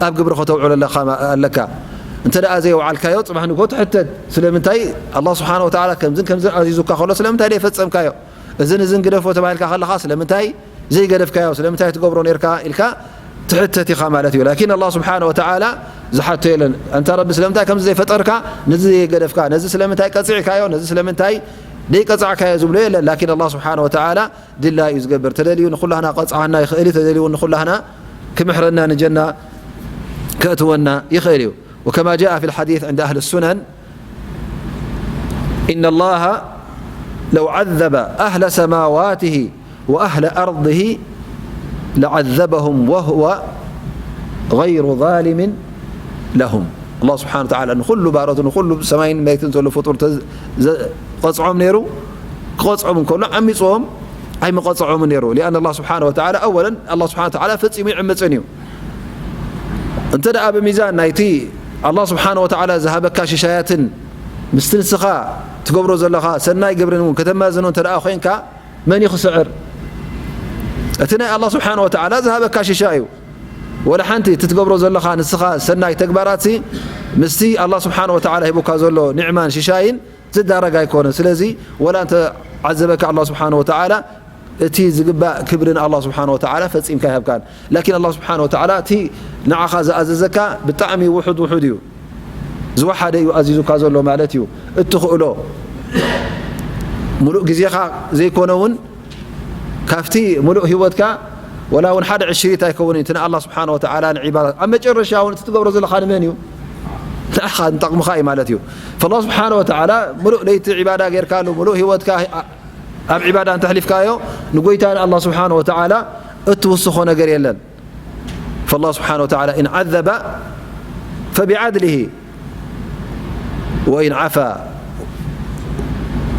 ኣብ ግብሪ ከተውዕሎ ኣለካ፣ ኣለካ። እንተ ደኣ ዘየውዓልካዮ፣ ጽባሕ ንግሆ ትሕተት። ስለምንታይ ኣላህ ስብሓነ ወተዓላ ከምዝን ከምዝን ኣዚዙካ ከሎ ስለምንታይ ዘይፈጸምካዮ? እዝን እዝን ግደፎ ተባሂልካ ከለኻ ስለምንታይ ዘይገደፍካዮ? ስለምንታይ ትገብሮ ነርካ ኢልካ ትሕተት ኢኻ ማለት እዩ። ላኪን ኣላህ ስብሓነ ወተዓላ ዝሓቶ የለን። ኣንታ ረቢ ስለምንታይ ከምዚ ዘይፈጠርካ፣ ነዚ ዘይገደፍካ፣ ነዚ ስለምንታይ ቀጺዕካዮ፣ ነዚ ስለምንታይ ደይቀጻዕካዮ ዝብሎ የለን። ላኪን ኣላህ ስብሓነ ወተዓላ ድላዩ እዩ ዝገብር። ተደልዩ ንኹላህና ቀጽዓና ይኽእል እዩ፣ ተደልዩ ንኹላህና ክምሕረና ንጀና ከእትወና ይኽእል እዩ። وكما جاء في الحديث عند أهل السنن، إن الله لو عذب أهل سماواته وأهل أرضه لعذبهم وهو غير ظالم لهم. ኣላህ ስብሓነ ወተዓላ ንኹሉ ባሮቱ፣ ንኹሉ ሰማይን መሬትን ዘሎ ፍጡር ተ-፣ ዘ-፣ ቀጽዖም ነይሩ፣ ክቐጽዖም እንከሎ ዓሚጽዎም ኣይምቐጽዖምን ነይሩ። ሊኣን ኣላህ ስብሓነ ወተዓላ፣ ኣወለን፣ ኣላህ ስብሓነ ወተዓላ ፈጺሙ ይዕምጽን እዩ። እንተ ደኣ ብሚዛን ናይቲ ኣላህ ስብሓነ ወተዓላ ዝሃበካ ሽሻያትን ምስቲ ንስኻ ትገብሮ ዘለኻ ሰናይ ግብርን እውን ከተማዝኖ እንተ ደኣ ኮይንካ፣ መን እዩ ክስዕር? እቲ ናይ ኣላህ ስብሓነ ወተዓላ ዝሃበካ ሽሻይ እዩ። ወላ ሓንቲ እቲ ትገብሮ ዘለኻ ንስኻ ሰናይ ተግባራትሲ ምስቲ ኣላህ ስብሓነ ወተዓላ ሂቡካ ዘሎ ኒዕማን ሽሻይን ዝዳረግ ኣይኮነን። ስለዚ ወላ እንተ ዓዘበካ ኣላህ ስብሓነ ወተዓላ፣ እቲ ዝግባእ ክብሪ ንኣላህ ስብሓነ ወተዓላ ፈጺምካ ኣይሃብካን። ላኪን ኣላህ ስብሓነ ወተዓላ እቲ ንዓኻ ዝኣዘዘካ ብጣዕሚ ውሑድ ውሑድ እዩ። ዝወሓደ እዩ ኣዚዙካ ዘሎ ማለት እዩ። እትኽእሎ፣ ሙሉእ ግዜኻ ዘይኮነ እውን፣ ካብቲ ሙሉእ ህይወትካ ወላ እውን ሓደ ዕሽሪት ኣይከውንን፣ እቲ ንኣላህ ስብሓነ ወተዓላ ንዒባዳ፣ ኣብ መጨረሻ እውን እቲ ትገብሮ ዘለኻ ንመን እዩ? ንዓኻ፣ ንጠቕምኻ እዩ ማለት እዩ። ፈላህ ስብሓነ ወተዓላ ሙሉእ ለይቲ ዒባዳ ጌርካሉ፣ ሙሉእ ህይወትካ ኣብ ዒባዳ እንተሕሊፍካዮ፣ ንጎይታ ንኣላህ ስብሓነ ወተዓላ እትውስኾ ነገር የለን። ፈላህ ስብሓነ ወተዓላ ኢን ዓዘበ ፈቢዓድሊሂ ወኢን ዓፋ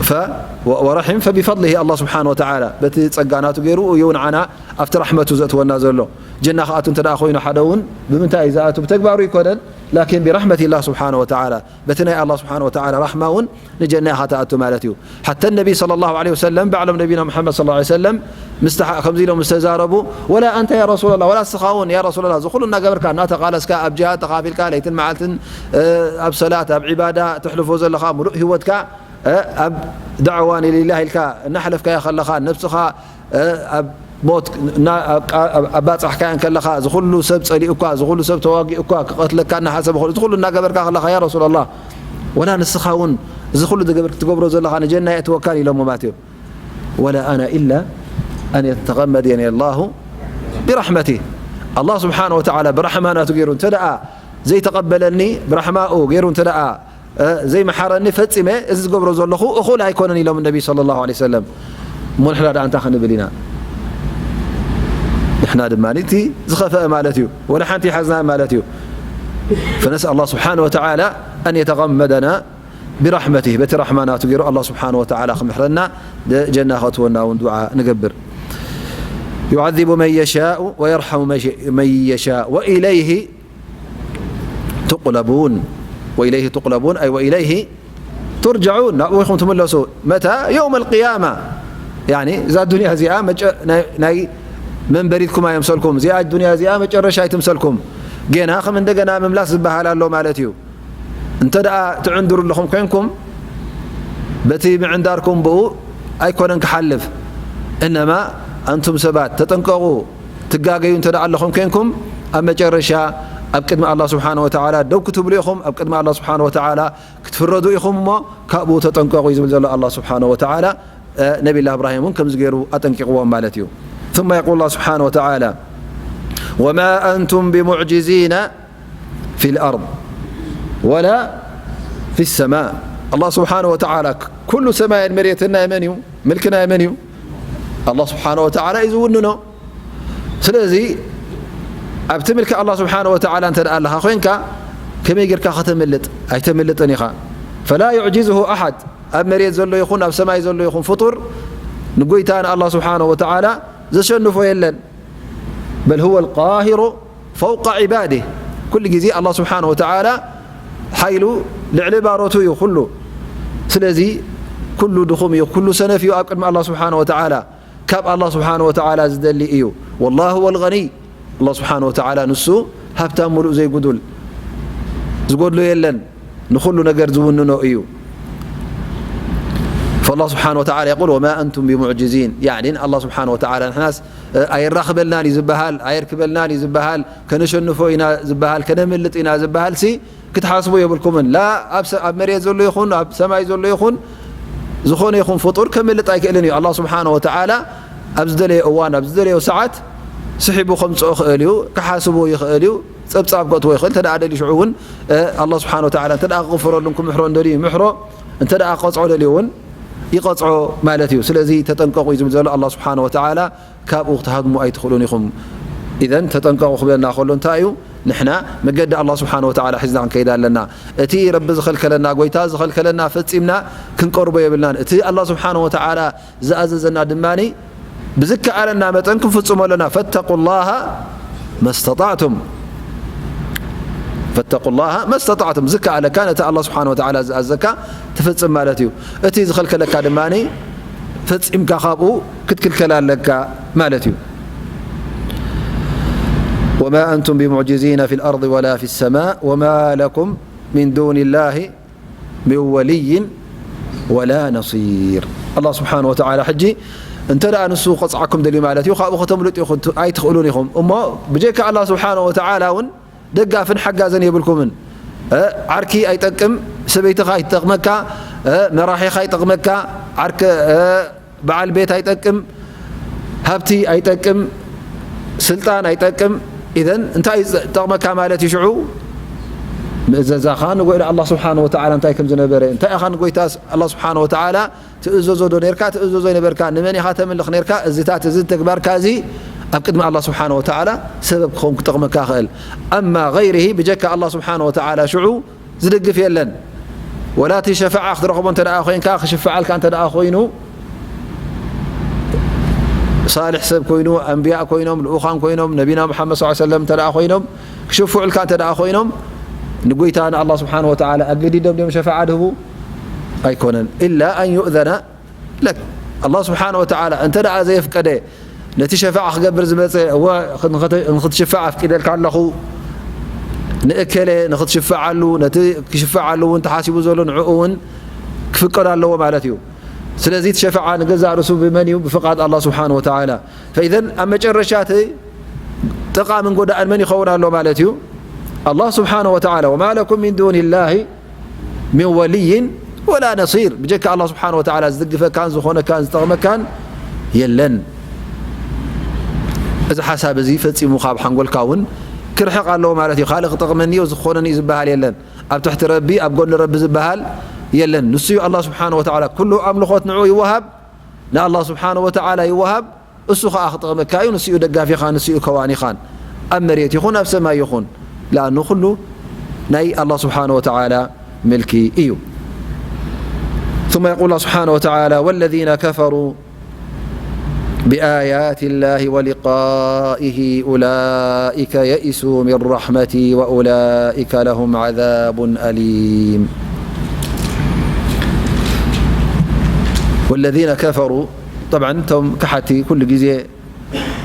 ፈ-፣ ወ-፣ ወረሒም ፈቢፈድሊሂ። ኣላህ ስብሓነ ወተዓላ በቲ ጸጋ ናቱ ገይሩ እዩ ንዓና ኣብቲ ራሕመቱ ዘእትወና ዘሎ። ጀና ክኣቱ እንተ ደኣ ኮይኑ ሓደ እውን ብምንታይ እዩ ዝኣቱ? ብተግባሩ ኣይኮነን፣ ላኪን ቢራሕመቲላህ ስብሓነ ወተዓላ። በቲ ናይ ኣላህ ስብሓነ ወተዓላ ራሕማ እውን ንጀና ኢኻ ትኣቱ ማለት እዩ። ሓታ ነቢ ሰለላሁ ዐለይሂ ወሰለም ባዕሎም ነቢና ሙሓመድ ሰለላሁ ዐለይሂ ወሰለም ምስ ተሓ-፣ ከምዚ ኢሎም ምስ ተዛረቡ፣ ወላ ኣንተ ያ ረሱለላህ፣ ወላ እስኻ እውን ያ ረሱለላህ፣ እዚ ኩሉ እናገበርካ፣ እናተቓለስካ፣ ኣብ ጅሃድ ተኻፊልካ፣ ለይትን መዓልትን፣ እ፣ ኣብ ሰላት፣ ኣብ ዒባዳ ተሕልፎ ዘለኻ፣ ሙሉእ ህይወትካ፣ እ፣ ኣብ ዳዕዋ ሊላህ ኢልካ እናሕለፍካዮ ከለኻ፣ ነብስኻ እ፣ ኣብ ሞት፣ እና-፣ ኣብ ቃ-፣ ኣብ-፣ ኣባጻሕካዮ እንከለኻ፣ እዚ ኩሉ ሰብ ጸሊኡካ፣ እዚ ኩሉ ሰብ ተዋጊኡካ፣ ክቐትለካ እናሓሰበ ከሎ፣ እዚ ኩሉ እናገበርካ ከለኻ፣ ያ ረሱላላህ፣ ወላ ንስኻ እውን እዚ ኩሉ ትገብር-፣ ትገብሮ ዘለኻ ንጀና የእትወካን ኢሎሞ ማለት እዮም። ወላ ኣና ኢላ ኣን የተቐመደኒ ኣላሁ ቢራሕመቲህ። ኣላህ ስብሓነ ወተዓላ ብራሕማ ናቱ ገይሩ እንተ ደኣ ዘይተቐበለኒ፣ ብራሕማኡ ገይሩ እንተ ደኣ እ፣ ዘይመሓረኒ ፈጺመ እዚ ዝገብሮ ዘለኹ እኹል ኣይኮነን ኢሎም ነቢ ሰለላሁ ዐለይሂ ወሰለም። እሞ ንሕና ደኣ እንታይ ክንብል ኢና? ንሕና ድማ እቲ ዝኸፈአ ማለት እዩ። ወላ ሓንቲ ይሓዝና ማለት እዩ። ፈነስኣል ኣላህ ስብሓነ ወተዓላ ኣን የተቐመደና ቢራሕመቲህ፣ በቲ ራሕማ ናቱ ገይሩ ኣላህ ስብሓነ ወተዓላ ክምሕረና፣ ደ-፣ ጀና ከእትወና እውን ዱዓ ንገብር። ዩዓዚቡ መን የሻኡ ወየርሐሙ መን የሻእ ወኢለይሂ ትቁለቡን፣ ወኢለይሂ ትቁለቡን፣ ኣይ ወኢለይሂ ቱርጀዑን፣ ናብኡ ኢኹም ትምለሱ። መታ? የውመል ቅያማ። ያኒ እዛ ዱንያ እዚኣ መጨ-፣ ናይ፣ ናይ መንበሪትኩም ኣይምሰልኩም። እዚኣ ዱንያ እዚኣ መጨረሻ ኣይትምሰልኩም። ጌና ከም እንደገና ምምላስ ዝበሃል ኣሎ ማለት እዩ። እንተ ደኣ ትዕንድሩ ኣለኹም ኮይንኩም፣ በቲ ምዕንዳርኩም ብኡ ኣይኮነን ክሓልፍ። እነማ ኣንቱም ሰባት ተጠንቀቑ፣ ትጋገዩ እንተ ደኣ ኣለኹም ኮይንኩም፣ ኣብ መጨረሻ ኣብ ቅድሚ ኣላህ ስብሓነ ወተዓላ ደው ክትብሉ ኢኹም፣ ኣብ ቅድሚ ኣላህ ስብሓነ ወተዓላ ክትፍረዱ ኢኹም እሞ፣ ካብኡ ተጠንቀቑ እዩ ዝብል ዘሎ ኣላህ ስብሓነ ወተዓላ። እ፣ ነቢላ እብራሂም እውን ከምዚ ገይሩ ኣጠንቂቕዎም ማለት እዩ። ثم يقول الله سبحانه وتعالى: وما أنتم بمعجزين في الأرض ولا في السماء. ኣላህ ስብሓነ ወተዓላ ኩሉ ሰማይን መሬትን ናይ መን እዩ? ምልኪ ናይ መን እዩ? ኣላህ ስብሓነ ወተዓላ እዩ ዝውንኖ። ስለዚ ኣብቲ ምልኪ ኣላህ ስብሓነ ወተዓላ እንተ ደኣ ኣለኻ ኮይንካ፣ ከመይ ጌርካ ከተምልጥ? ኣይተምልጥን ኢኻ። ፈላ ዩዕጅዝሁ ኣሓድ፣ ኣብ መሬት ዘሎ ይኹን ኣብ ሰማይ ዘሎ ይኹን ፍጡር ንጎይታ ንኣላህ ስብሓነ ወተዓላ ዘሸንፎ የለን። በል ሁወል ቃሂሩ ፈውቀ ዒባዲህ። ኩሉ ግዜ ኣላህ ስብሓነ ወተዓላ ሓይሉ ልዕሊ ባሮቱ እዩ ኩሉ። ስለዚ ኩሉ ድኹም እዩ፣ ኩሉ ሰነፍ እዩ ኣብ ቅድሚ ኣላህ ስብሓነ ወተዓላ። ካብ ኣላህ ስብሓነ ወተዓላ ዝደሊ እዩ። ወላሁ ሁወል ገኒይ። ኣላህ ስብሓነ ወተዓላ ንሱ ሃብታም፣ ሙሉእ፣ ዘይጉዱል፣ ዝጎድሎ የለን፣ ንኹሉ ነገር ዝውንኖ እዩ። ፈላህ ስብሓነ ወተዓላ የቁል: ወማ ኣንቱም ቢሙዕጅዚን። ያዕኒ ንኣላህ ስብሓነ ወተዓላ ንሕናስ፣ እ፣ ኣየራኽበልናን እዩ ዝበሃል፣ ኣየርክበልናን እዩ ዝበሃል፣ ከነሸንፎ ኢና ዝበሃል፣ ከነምልጥ ኢና ዝበሃል ሲ ክትሓስቡ የብልኩምን። ላ ኣብ ሰ-፣ ኣብ መሬት ዘሎ ይኹን ኣብ ሰማይ ዘሎ ይኹን ዝኾነ ይኹን ፍጡር ከምልጥ ኣይክእልን እዩ። ኣላህ ስብሓነ ወተዓላ ኣብ ዝደለዮ እዋን፣ ኣብ ዝደለዮ ሰዓት ስሒቡ ከምፅኦ ይኽእል እዩ፣ ክሓስቦ ይኽእል እዩ፣ ፀብፃብ ከእትዎ ይኽእል። እንተ ደኣ ደልዩ ሽዑ እውን፣ እ፣ ኣላህ ስብሓነ ወተዓላ እንተ ደኣ ክቕፍረሉን ክምሕሮን ደልዩ ይምሕሮ፣ እንተ ደኣ ክቐፅዖ ደልዩ እውን ይቐፅዖ ማለት እዩ። ስለዚ ተጠንቀቑ እዩ ዝብል ዘሎ ኣላህ ስብሓነ ወተዓላ። ካብኡ ክትሃድሙ ኣይትኽእሉን ኢኹም። ኢዘን ተጠንቀቑ ክብለና ከሎ እንታይ እዩ? ንሕና መገዲ ኣላህ ስብሓነ ወተዓላ ሒዝና ክንከይድ ኣለና። እቲ ረቢ ዝኸልከለና፣ ጎይታ ዝኸልከለና ፈጺምና ክንቀርቦ የብልናን። እቲ ኣላህ ስብሓነ ወተዓላ ዝኣዘዘና ድማ ብዝከኣለና መጠን ክንፍጽሞ ኣለና። ፈተቁላሃ መስተጣዕቱም። ፈተቁላሃ መስተጣዕቱም። ዝከኣለካ ነቲ ኣላህ ስብሓነ ወተዓላ ዝኣዘካ ትፍጽም ማለት እዩ። እቲ ዝኸልከለካ ድማ ፈጺምካ ካብኡ ክትክልከል ኣለካ ማለት እዩ። وما أنتم بمعجزين في الأرض ولا في السماء وما لكم من دون الله من ولي ولا نصير. ኣላህ ስብሓነ ወተዓላ ሕጂ እንተ ደኣ ንሱ ክቐጽዓኩም ደልዩ ማለት እዩ፣ ካብኡ ከተምልጡ ኢኹም፣ ኣይትኽእሉን ኢኹም። እሞ ብጀካ ኣላህ ስብሓነ ወተዓላ እውን ደጋፍን ሓጋዝን የብልኩምን። እ፣ ዓርኪ ኣይጠቅም፣ ሰበይትኻ ኣይትጠቕመካ፣ እ፣ መራሒኻ ኣይጠቕመካ፣ ዓርኪ፣ እ፣ በዓል ቤት ኣይጠቅም፣ ሃብቲ ኣይጠቅም፣ ስልጣን ኣይጠቅም። ኢዘን እንታይ እዩ ዝጠቕመካ ማለት እዩ? ሽዑ ምእዘዛኻ ንጎይታ ኣላህ ስብሓነ ወተዓላ እንታይ ከም ዝነበረ፣ እንታይ ኢኻ ንጎይታ ኣላህ ስብሓነ ወተዓላ ትእዘዞ ዶ ኔርካ? ትእዘዞ ይነበርካ? ንመን ኢኻ ተምልኽ ኔርካ? እዚታት፣ እዚ ተግባርካ እዚ ኣብ ቅድሚ ኣላህ ስብሓነ ወተዓላ ሰበብ ክኸውን ክጠቕመካ ይኽእል። ኣማ ገይርሂ፣ ብጀካ ኣላህ ስብሓነ ወተዓላ ሽዑ ዝድግፍ የለን። ወላ እቲ ሸፋዓ ክትረኽቦ እንተ ደኣ ኮይንካ፣ ክሽፍዓልካ እንተ ደኣ ኮይኑ፣ ሳልሕ ሰብ ኮይኑ፣ ኣንብያእ ኮይኖም፣ ልኡኻን ኮይኖም፣ ነቢና ሙሓመድ ሰለላሁ ዐለይሂ ወሰለም እንተ ደኣ ኮይኖም፣ ክሽፍዑልካ እንተ ደኣ ኮይኖም፣ ንጎይታ ንኣላህ ስብሓነ ወተዓላ ኣገዲዶም ድዮም ሸፋዓ ድህቡ? ኣይኮነን። ኢላ ኣን ዩእዘነ ለክ። ኣላህ ስብሓነ ወተዓላ እንተ ደኣ ዘየፍቀደ፣ ነቲ ሸፋዓ ክገብር ዝመጸ፣ እወ፣ ንኽት-፣ ንኽትሽፋዕ ኣፍቂደልካ ኣለኹ፣ ንእከለ ንኽትሽፍዓሉ፣ ነቲ ክሽፍዓሉ እውን ተሓሲቡ ዘሎ ንዕኡ እውን ክፍቀዶ ኣለዎ ማለት እዩ። ስለዚ እቲ ሸፋዓ ንገዛእ ርእሱ ብመን እዩ? ብፍቓድ ኣላህ ስብሓነ ወተዓላ። ፈኢዘን ኣብ መጨረሻ እቲ ጠቓምን ጎዳእን መን ይኸውን ኣሎ ማለት እዩ? ኣላህ ስብሓነ ወተዓላ። ወማ ለኩም ሚን ዱኒላሂ ሚን ወልይን ወላ ነሲር። ብጀካ ኣላህ ስብሓነ ወተዓላ ዝድግፈካን ዝኾነካን ዝጠቕመካን የለን። እዚ ሓሳብ እዚ ፈጺሙ ካብ ሓንጎልካ እውን ክርሕቕ ኣለዎ ማለት እዩ። ካልእ ክጠቕመኒ እዩ፣ እዚ ክኾነኒ እዩ ዝበሃል የለን። ኣብ ትሕቲ ረቢ፣ ኣብ ጎኒ ረቢ ዝበሃል የለን። ንሱ እዩ ኣላህ ስብሓነ ወተዓላ። ኩሉ ኣምልኾት ንዕኡ ይወሃብ፣ ንኣላህ ስብሓነ ወተዓላ ይወሃብ። እሱ ኸኣ ክጠቕመካ እዩ፣ ንሱ እዩ ደጋፊኻን፣ ንሱ እዩ ከዋኒኻን። ኣብ መሬት ይኹን ኣብ ሰማይ ይኹን። ለኣኑ ኩሉ ናይ ኣላህ ስብሓነ ወተዓላ ምልኪ እዩ። ثم يقول الله سبحانه وتعالى: والذين كفروا بآيات الله ولقائه أولئك يئسوا من رحمتي وأولئك لهم عذاب أليم. والذين كفروا، طبعا እቶም ከሓቲ ኩሉ ግዜ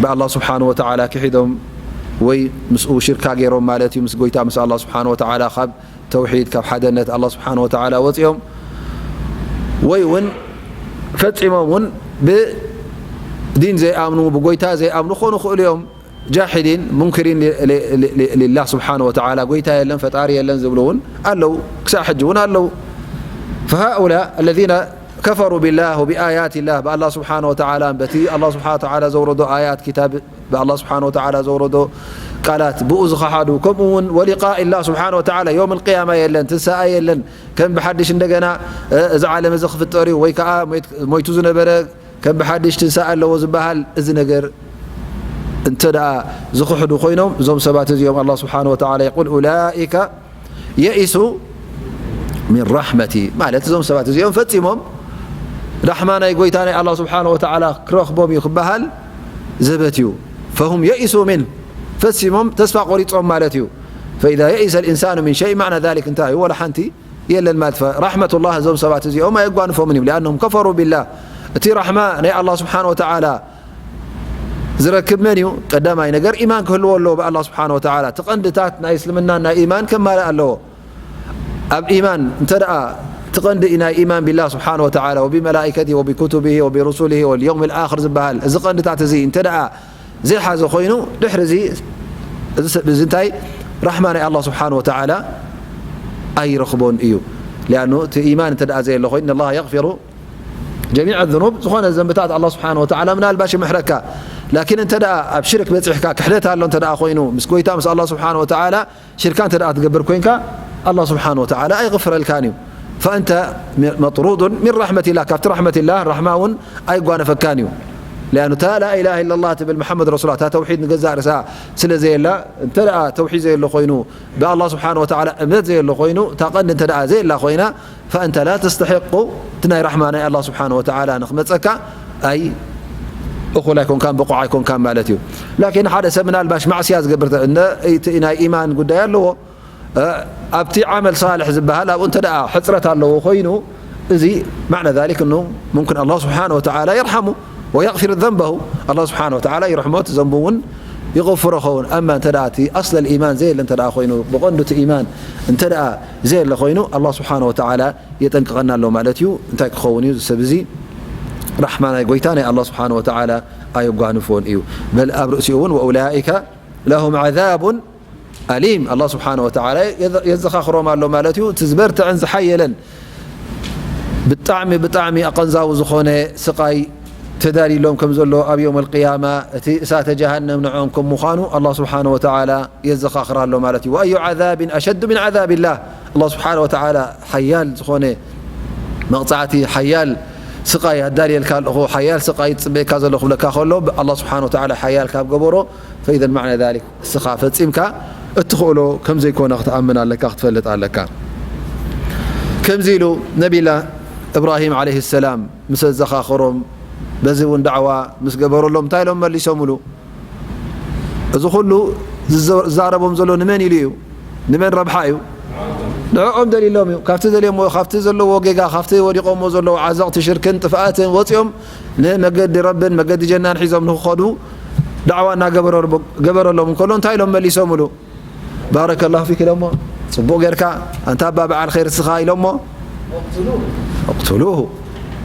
ብኣላህ ስብሓነ ወተዓላ ክሒዶም ወይ ምስኡ ሽርካ ገይሮም ማለት እዩ፣ ምስ ጎይታ ምስ ኣላህ ስብሓነ ወተዓላ ካብ ተውሒድ፣ ካብ ሓደነት ኣላህ ስብሓነ ወተዓላ ወፂኦም፣ ወይ እውን ፈፂሞም እውን ብዲን ዘይኣምኑ፣ ብጎይታ ዘይኣምኑ ክኾኑ ይኽእሉ እዮም። ጃሒዲን ሙንክሪን ሊ-፣ ሊ-፣ ሊ-፣ ሊ-፣ ሊላህ ስብሓነ ወተዓላ፣ ጎይታ የለን፣ ፈጣሪ የለን ዝብሉ እውን ኣለዉ፣ ክሳብ ሕጂ እውን ኣለዉ። فهؤلاء الذين كفروا بالله وبآيات الله، ብኣላህ ስብሓነ ወተዓላ፣ በቲ ኣላህ ስብሓነ ወተዓላ ዘውረዶ ኣያት ኪታብ፣ ብኣላህ ስብሓነ ወተዓላ ዘውረዶ ቃላት፣ ብኡ ዝኸሓዱ፣ ከምኡ እውን ወሊቃእ ኢላህ ስብሓነ ወተዓላ፣ የውም ልቅያማ የለን፣ ትንሳኤ የለን፣ ከም ብሓድሽ እንደገና፣ እ፣ እዚ ዓለም እዚ ክፍጠር እዩ፣ ወይ ከዓ ሞይት-፣ ሞይቱ ዝነበረ ከም ብሓድሽ ትንሳኤ ኣለዎ ዝበሃል፣ እዚ ነገር እንተ ደኣ ዝኽሕዱ ኮይኖም፣ እዞም ሰባት እዚኦም ኣላህ ስብሓነ ወተዓላ የቁል፣ ኡላኢከ የኢሱ ሚን ራሕመቲ፣ ማለት እዞም ሰባት እዚኦም ፈጺሞም ራሕማ ናይ ጎይታ ናይ ኣላህ ስብሓነ ወተዓላ ክረኽቦም እዩ ክበሃል ዘበት እዩ። ፈሁም የኢሱ ሚን፣ ፈጺሞም ተስፋ ቆሪጾም ማለት እዩ። ፈኢዛ የኢሰ ልኢንሳኑ ሚን ሸይ፣ ማዕና ዛሊክ እንታይ እዩ? ወላ ሓንቲ የለን ማለት። ፈራሕመቱላህ እዞም ሰባት እዚኦም ኣየጓንፎምን እዩ። ሊኣነሁም ከፈሩ ቢላህ፣ እቲ ራሕማ ናይ ኣላህ ስብሓነ ወተዓላ ዝረክብ መን እዩ? ቀዳማይ ነገር ኢማን ክህልዎ ኣለዎ ብኣላህ ስብሓነ ወተዓላ። እቲ ቀንድታት ናይ እስልምናን ናይ ኢማን ከማልእ ኣለዎ። ኣብ ኢማን እንተ ደኣ እቲ ቀንዲ ናይ ኢማን ቢላህ ስብሓነ ወተዓላ ወቢመላኢከቲ ወቢኩቱብሂ ወቢሩሱልሂ ወልየውም ልኣኽር ዝበሃል እዚ ቀንድታት እዚ እንተ ደኣ ዘይሓዘ ኮይኑ፣ ድሕሪ እዚ እዚ ሰብ እዚ እንታይ ራሕማ ናይ ኣላህ ስብሓነ ወተዓላ ኣይረኽቦን እዩ። ሊኣኑ እቲ ኢማን እንተ ደኣ ዘየሎ ኮይኑ፣ ኢነላህ የግፊሩ ጀሚዕ ذኑብ ዝኾነ ዘንብታት ኣላህ ስብሓነ ወተዓላ ምናልባሽ ይምሕረካ። ላኪን እንተ ደኣ ኣብ ሽርክ በጺሕካ፣ ክሕደት ኣሎ እንተ ደኣ ኮይኑ፣ ምስ ጎይታ ምስ ኣላህ ስብሓነ ወተዓላ ሽርካ እንተ ደኣ ትገብር ኮይንካ፣ ኣላህ ስብሓነ ወተዓላ ኣይغፍረልካን እዩ። ፈኣንተ መጥሩዱን ሚን ራሕመቲላህ፣ ካብቲ ራሕመቲላህ ራሕማ እውን ኣይጓነፈካን እዩ። ሊኣኑ እታ ላኢላሃ ኢለላህ ትብል መሓመድ ረሱላ፣ እታ ተውሒድ ንገዛእ ርእሳ ስለ ዘየላ፣ እንተ ደኣ ተውሒድ ዘየሎ ኮይኑ፣ ብኣላህ ስብሓነ ወተዓላ እምነት ዘየሎ ኮይኑ፣ እታ ቀንዲ እንተ ደኣ ዘየላ ኮይና፣ ፈኣንተ ላ ተስተሒቁ፣ እቲ ናይ ራሕማ ናይ ኣላህ ስብሓነ ወተዓላ ንኽመጸካ ኣይ እኹል ኣይኮንካን፣ ብቑዕ ኣይኮንካን ማለት እዩ። ላኪን ሓደ ሰብ ምናልባሽ ማዕስያ ዝገብር ተ-፣ እነ-፣ እቲ ናይ ኢማን ጉዳይ ኣለዎ። እ፣ ኣብቲ ዓመል ሳልሕ ዝበሃል ኣብኡ እንተ ደኣ ሕጽረት ኣለዎ ኮይኑ፣ እዚ ማዕና ዛሊክ እኑ ሙምክን ኣላህ ስብሓነ ወተዓላ የርሓሙ ወየግፊር ዘንበሁ፣ ኣላህ ስብሓነ ወተዓላ ይርሕሞ፣ እቲ ዘንቡ እውን ይغፍሮ ኸውን። ኣማ እንተ ደኣ እቲ ኣስለል ኢማን ዘየለ እንተ ደኣ ኮይኑ፣ ብቐንዱ እቲ ኢማን እንተ ደኣ ዘየለ ኮይኑ፣ ኣላህ ስብሓነ ወተዓላ የጠንቅቐና ኣሎ ማለት እዩ። እንታይ ክኸውን እዩ? እዚ ሰብ እዚ ራሕማ ናይ ጎይታ ናይ ኣላህ ስብሓነ ወተዓላ ኣየጓንፎን እዩ። በል ኣብ ርእሲኡ እውን ወኡላኢከ ለሁም ዓዛቡን ኣሊም፣ ኣላህ ስብሓነ ወተዓላ የዘ-፣ የዘኻኽሮም ኣሎ ማለት እዩ። እቲ ዝበርትዐን ዝሓየለን ብጣዕሚ፣ ብጣዕሚ ኣቐንዛዊ ዝኾነ ስቓይ ተዳልዩሎም ከም ዘሎ ኣብ የውም ኣልቅያማ፣ እቲ እሳተ ጀሃነም ንዕኦም ከም ምዃኑ ኣላህ ስብሓነ ወተዓላ የዘኻኽር ኣሎ ማለት እዩ። ወኣዩ ዓዛቢን ኣሸዱ ሚን ዓዛቢላህ፣ ኣላህ ስብሓነ ወተዓላ ሓያል ዝኾነ መቕጻዕቲ፣ ሓያል ስቓይ ኣዳልየልካ ኣለኹ፣ ሓያል ስቓይ ዝጽበየካ ዘሎ ክብለካ ከሎ፣ ኣላህ ስብሓነ ወተዓላ ሓያል ካብ ገበሮ፣ ፈኢዘን ማዕና ዛሊክ እስኻ ፈጺምካ እትኽእሎ ከም ዘይኮነ ክትኣምን ኣለካ፣ ክትፈልጥ ኣለካ። ከምዚ ኢሉ ነቢላ እብራሂም ዓለይሂ ሰላም ምስ ኣዘኻኸሮም፣ በዚ እውን ዳዕዋ ምስ ገበረሎም እንታይ ኢሎም መሊሶምሉ? እዚ ኩሉ ዝዘ-፣ ዝዛረቦም ዘሎ ንመን ኢሉ እዩ? ንመን ረብሓ እዩ? ንዕኦም ደሊሎም እዩ። ካብቲ ደልዮሞ፣ ካብቲ ዘለዎ ጌጋ፣ ካብቲ ወዲቖሞ ዘለዉ ዓዘቕቲ ሽርክን ጥፍኣትን ወፂኦም ንመገዲ ረብን መገዲ ጀናን ሒዞም ንክኸዱ ዳዕዋ እናገበረ-፣ ገበረሎም እንከሎ እንታይ ኢሎም መሊሶምሉ? ባረከላሁ ፊክ ኢሎሞ፣ ጽቡቕ ጌርካ፣ ኣንታ ኣባ በዓል ኸይር እስኻ ኢሎሞ፣ اقتلوه.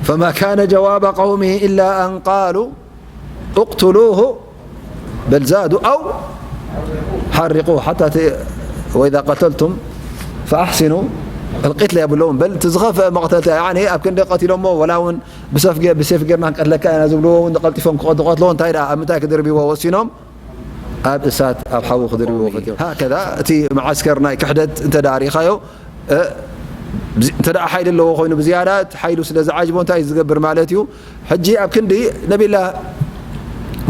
فما كان جواب قومه إلا أن قالوا اقتلوه بل زادوا أو حرقوه حتى ت-، وإذا قتلتم فأحسنوا القتلة የብለውን። በል እቲ ዝኸፍአ መቕተልታ፣ ያኒ ኣብ ክንዲ ቀቲሎሞ፣ ወላ እውን ብሰፍ ገ-፣ ብሴፍ ጌርና ክንቀትለካ ኢና ዝብልዎ እውን ቀልጢፎም ክቐ-፣ ዝቐትልዎ እንታይ ደኣ፣ ኣብ ምንታይ ክድርብዎ ወሲኖም? ኣብ እሳት፣ ኣብ ሓዊ ክድርብዎ ፈትዮም። ሃከዛ እቲ መዓስከር ናይ ክሕደት እንተ ደኣ ርኢኻዮ፣ እ፣ ብዚ-፣ እንተ ደኣ ሓይሊ ኣለዎ ኮይኑ ብዝያዳ፣ እቲ ሓይሉ ስለ ዝዓጅቦ እንታይ እዩ ዝገብር ማለት እዩ? ሕጂ ኣብ ክንዲ ነቢላ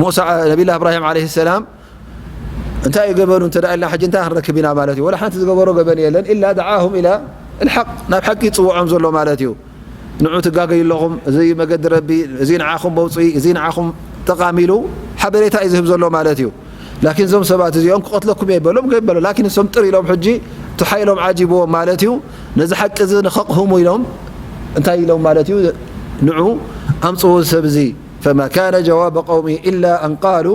ሙሳ፣ ነቢላ እብራሂም ዓለይሂ ሰላም እንታይ ገበኑ እንተ ደኣ ኢልና ሕጂ እንታይ ክንረክብ ኢና ማለት እዩ? ወላ ሓንቲ ዝገበሮ ገበን የለን። ኢላ ደዓሁም ኢላ ኣልሓቅ፣ ናብ ሓቂ ይጽውዖም ዘሎ ማለት እዩ። ንዑ ትጋገዩ ኣለኹም፣ እዚ መገዲ ረቢ፣ እዚ ንዓኹም መውፅኢ፣ እዚ ንዓኹም ጠቓሚ ኢሉ ሓበሬታ እዩ ዝህብ ዘሎ ማለት እዩ። ላኪን እዞም ሰባት እዚኦም ክቐትለኩም እየ ይበሎም ከይበሎ፣ ላኪን እሶም ጥር ኢሎም ሕጂ እቲ ሓይሎም ዓጂብዎም ማለት እዩ። ነዚ ሓቂ እዚ ንኸቕህሙ ኢሎም እንታይ ኢሎም ማለት እዩ? ንዑ ኣምፅዎ እዚ ሰብ እዚ። ፈማ ካነ ጀዋበ ቀውሚ ኢላ ኣን ቃሉ፣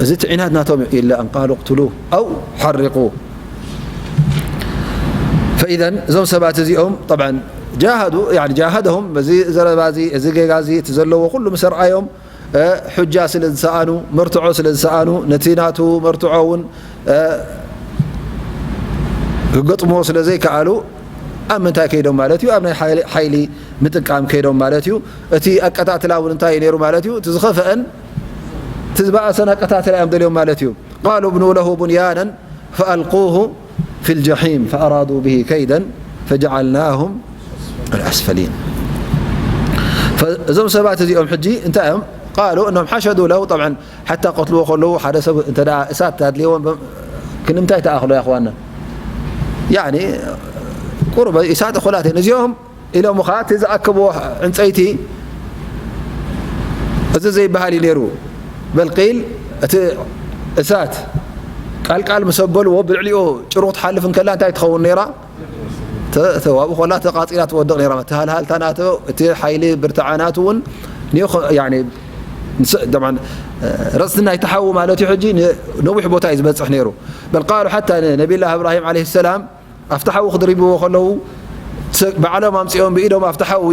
እዚ እቲ ዒናት ናቶም እዩ። ኢላ ኣን ቃሉ እቅትሉ ኣው ሓርቁ። ፈኢዘን እዞም ሰባት እዚኦም ጠብዓን ጃሃዱ፣ ያኒ ጃሃደሁም፣ በዚ ዘረባ እዚ፣ እዚ ጌጋ እዚ፣ እቲ ዘለዎ ኩሉ ምስ ኣርኣዮም፣ እ፣ ሑጃ ስለ ዝሰኣኑ፣ መርትዖ ስለ ዝሰኣኑ፣ ነቲ ናቱ መርትዖ እውን፣ እ፣ ክገጥምዎ ስለ ዘይከኣሉ፣ ኣብ ምንታይ ከይዶም ማለት እዩ? ኣብ ናይ ሓይሊ፣ ሓይሊ ምጥቃም ከይዶም ማለት እዩ። እቲ ኣቀታትላ እውን እንታይ እዩ ነይሩ ማለት እዩ? እቲ ዝኸፍአን እቲ ዝበኣሰን ኣቀታትላ እዮም ደልዮም ማለት እዩ። ቃሉ እብኑ ለሁ ቡንያነን ፈኣልቁሁ ፊ ልጀሒም ፈኣራዱ ብሂ ከይደን ፈጀዓልናሁም ኣልኣስፈሊን። ፈ-፣ እዞም ሰባት እዚኦም ሕጂ እንታይ እዮም? ቃሉ እኖም ሓሸዱ ለሁ፣ ጠብዓን ሓታ ቀትልዎ ከለዉ ሓደ ሰብ እንተ ደኣ እሳት ታድልየዎም በ-፣ ክንምታይ ተኣኽሎ ያኽዋና? ያኒ ቁሩብ እሳት እኹላት እየን። እዚኦም ኢሎምኻ እቲ ዝኣከብዎ ዕንፀይቲ እዚ ዘይበሃል እዩ ነይሩ። በል ቂል እቲ እሳት ቃልቃል ምስ ኣበልዎ ብልዕሊኡ ጭሩቕ ትሓልፍ እንከላ እንታይ ትኸውን ነይራ? ተ-፣ ተ-፣ ኣብኡ ኮላ ተቃፂላ ትወድቕ ነይራ። እቲ ሃልሃልታ ናቶ፣ እቲ ሓይሊ ብርትዓ ናቱ እውን ኒዮ-፣ ያኒ ንስ-፣ ደማን ረፅቲ ናይቲ ሓዊ ማለት እዩ። ሕጂ ን-፣ ነዊሕ ቦታ እዩ ዝበፅሕ ነይሩ። በል ቃሉ ሓታ ን-፣ ነቢላህ እብራሂም ዓለይሂ ሰላም ኣብቲ ሓዊ ክድርብዎ ከለዉ፣ ስ-፣ ባዕሎም ኣምጺኦም ብኢዶም ኣብቲ ሓዊ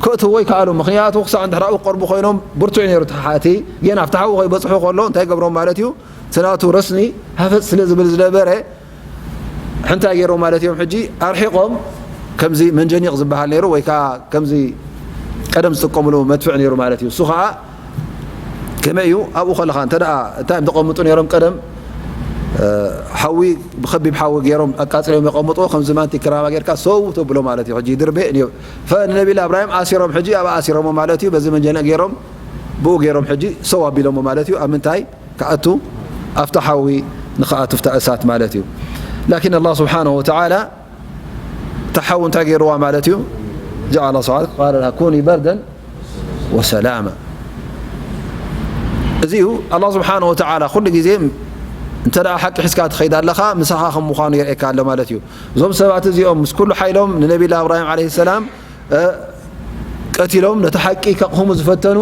ከእትዎ ይከኣሉ። ምኽንያቱ፣ ክሳዕ እንድሕር ኣብኡ ክቐርቡ ኮይኖም፣ ብርቱዕ እዩ ነይሩ እቲ ሓ-፣ እቲ፣ ግን ኣብቲ ሓዊ ከይበጽሑ ከሎ፣ እንታይ ገብሮም ማለት እዩ? እቲ ናቱ ረስኒ ሃፈጽ ስለ ዝብል ዝነበረ፣ እንታይ ገይሮም ማለት እዮም? ሕጂ ኣርሒቖም፣ ከምዚ መንጀኒቕ ዝበሃል ነይሩ፣ ወይ ከኣ ከምዚ ቀደም ዝጥቀምሉ መድፍዕ ነይሩ ማለት እዩ። እሱ ኸዓ ከመይ እዩ? ኣብኡ ከለኻ እንተ ደኣ እንታይ እዮም ተቐምጡ ነይሮም ቀደም? እ፣ ሓዊ፣ ብኸቢብ ሓዊ ገይሮም ኣቃጺሎም የቐምጥዎ። ከምዚ ማንቲ ክራማ ጌርካ ሰው ተብሎ ማለት እዩ። ሕጂ ይድርቤ ንዮ-፣ ፈ-፣ ንነቢላ እብራሂም ኣሲሮም፣ ሕጂ ኣብ ኣሲሮሞ ማለት እዩ። በዚ መንጀለ ገይሮም፣ ብኡ ገይሮም ሕጂ ሰው ኣቢሎሞ ማለት እዩ። ኣብ ምንታይ? ክኣቱ፣ ኣብታ ሓዊ ንኽኣቱ፣ ኣብታ እሳት ማለት እዩ። ላኪን ኣላህ ስብሓነሁ ወተዓላ እታ ሓዊ እንታይ ገይርዋ ማለት እዩ? ጀዓለ ሰዓት ቃለ ለሃ ኩኒ በርደን ወሰላማ። እዚ እዩ ኣላህ ስብሓነሁ ወተዓላ ኩሉ ግዜ እንተ ደኣ ሓቂ ሒዝካ ትኸይድ ኣለኻ፣ ምሳኻ ከም ምዃኑ የርእየካ ኣሎ ማለት እዩ። እዞም ሰባት እዚኦም ምስ ኩሉ ሓይሎም ንነቢላ እብራሂም ዓለይሂ ሰላም፣ እ፣ ቀቲሎም ነቲ ሓቂ ከቕህሙ ዝፈተኑ፣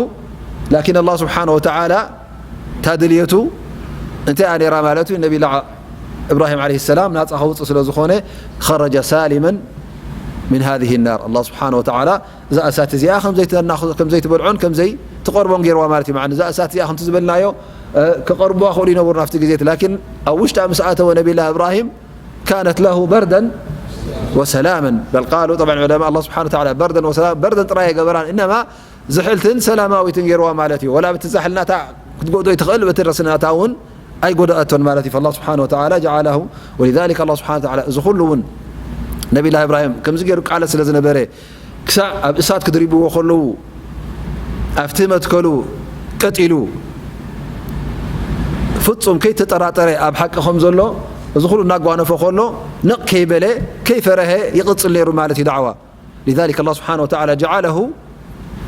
ላኪን ኣላህ ስብሓነሁ ወተዓላ እታ ድልየቱ እንታይ እያ ነይራ ማለት እዩ? ነቢላ እብራሂም ዓለይሂ ሰላም ናጻ ከውጽእ ስለ ዝኾነ፣ ኸረጀ ሳሊመን ሚን ሃዚሂ ናር። ኣላህ ስብሓነሁ ወተዓላ እዛ እሳት እዚኣ ከም ዘይተና-፣ ከም ዘይትበልዖን ከም ዘይትቐርቦን ገይርዋ ማለት እዩ። መዓኒ እዛ እሳት እዚኣ ከምቲ ዝበልናዮ፣ እ፣ ክቐርብዋ ክእሉ ይነበሩ ናብቲ ግዜ እቲ። ላኪን ኣብ ውሽጣ ምስ ኣተወ ነቢላ እብራሂም ካነት ለሁ በርደን ወሰላመን። በል ቃሉ፣ ጠብዓን ዑለማ፣ ኣላህ ስብሓነሁ ወተዓላ በርደን ወሰላም፣ በርደን ጥራይ ኣይገበራን፣ እነማ ዝሕልትን ሰላማዊትን ገይርዋ ማለት እዩ። ወላ በቲ ዛሕልናታ ክትጎድኦ ይትኽእል፣ በቲ ረስናታ እውን ኣይጎደኣቶን ማለት እዩ። ፈላህ ስብሓነሁ ወተዓላ ጀዓለሁ፣ ወሊዛሊክ ኣላህ ስብሓነሁ ወተዓላ እዚ ኩሉ እውን ነቢላ እብራሂም ከምዚ ገይሩ ቃለት ስለ ዝነበረ፣ ክሳዕ ኣብ እሳት ክድርብዎ ከለዉ፣ ኣብቲ መትከሉ ቀጢሉ፣ ፍጹም ከይተጠራጠረ ኣብ ሓቂ ከም ዘሎ፣ እዚ ኩሉ እናጓነፎ ከሎ፣ ነቕ ከይበለ፣ ከይፈረሀ ይቕጽል ነይሩ ማለት እዩ ዳዕዋ። ሊዛሊክ ኣላህ ስብሓነሁ ወተዓላ ጀዓለሁ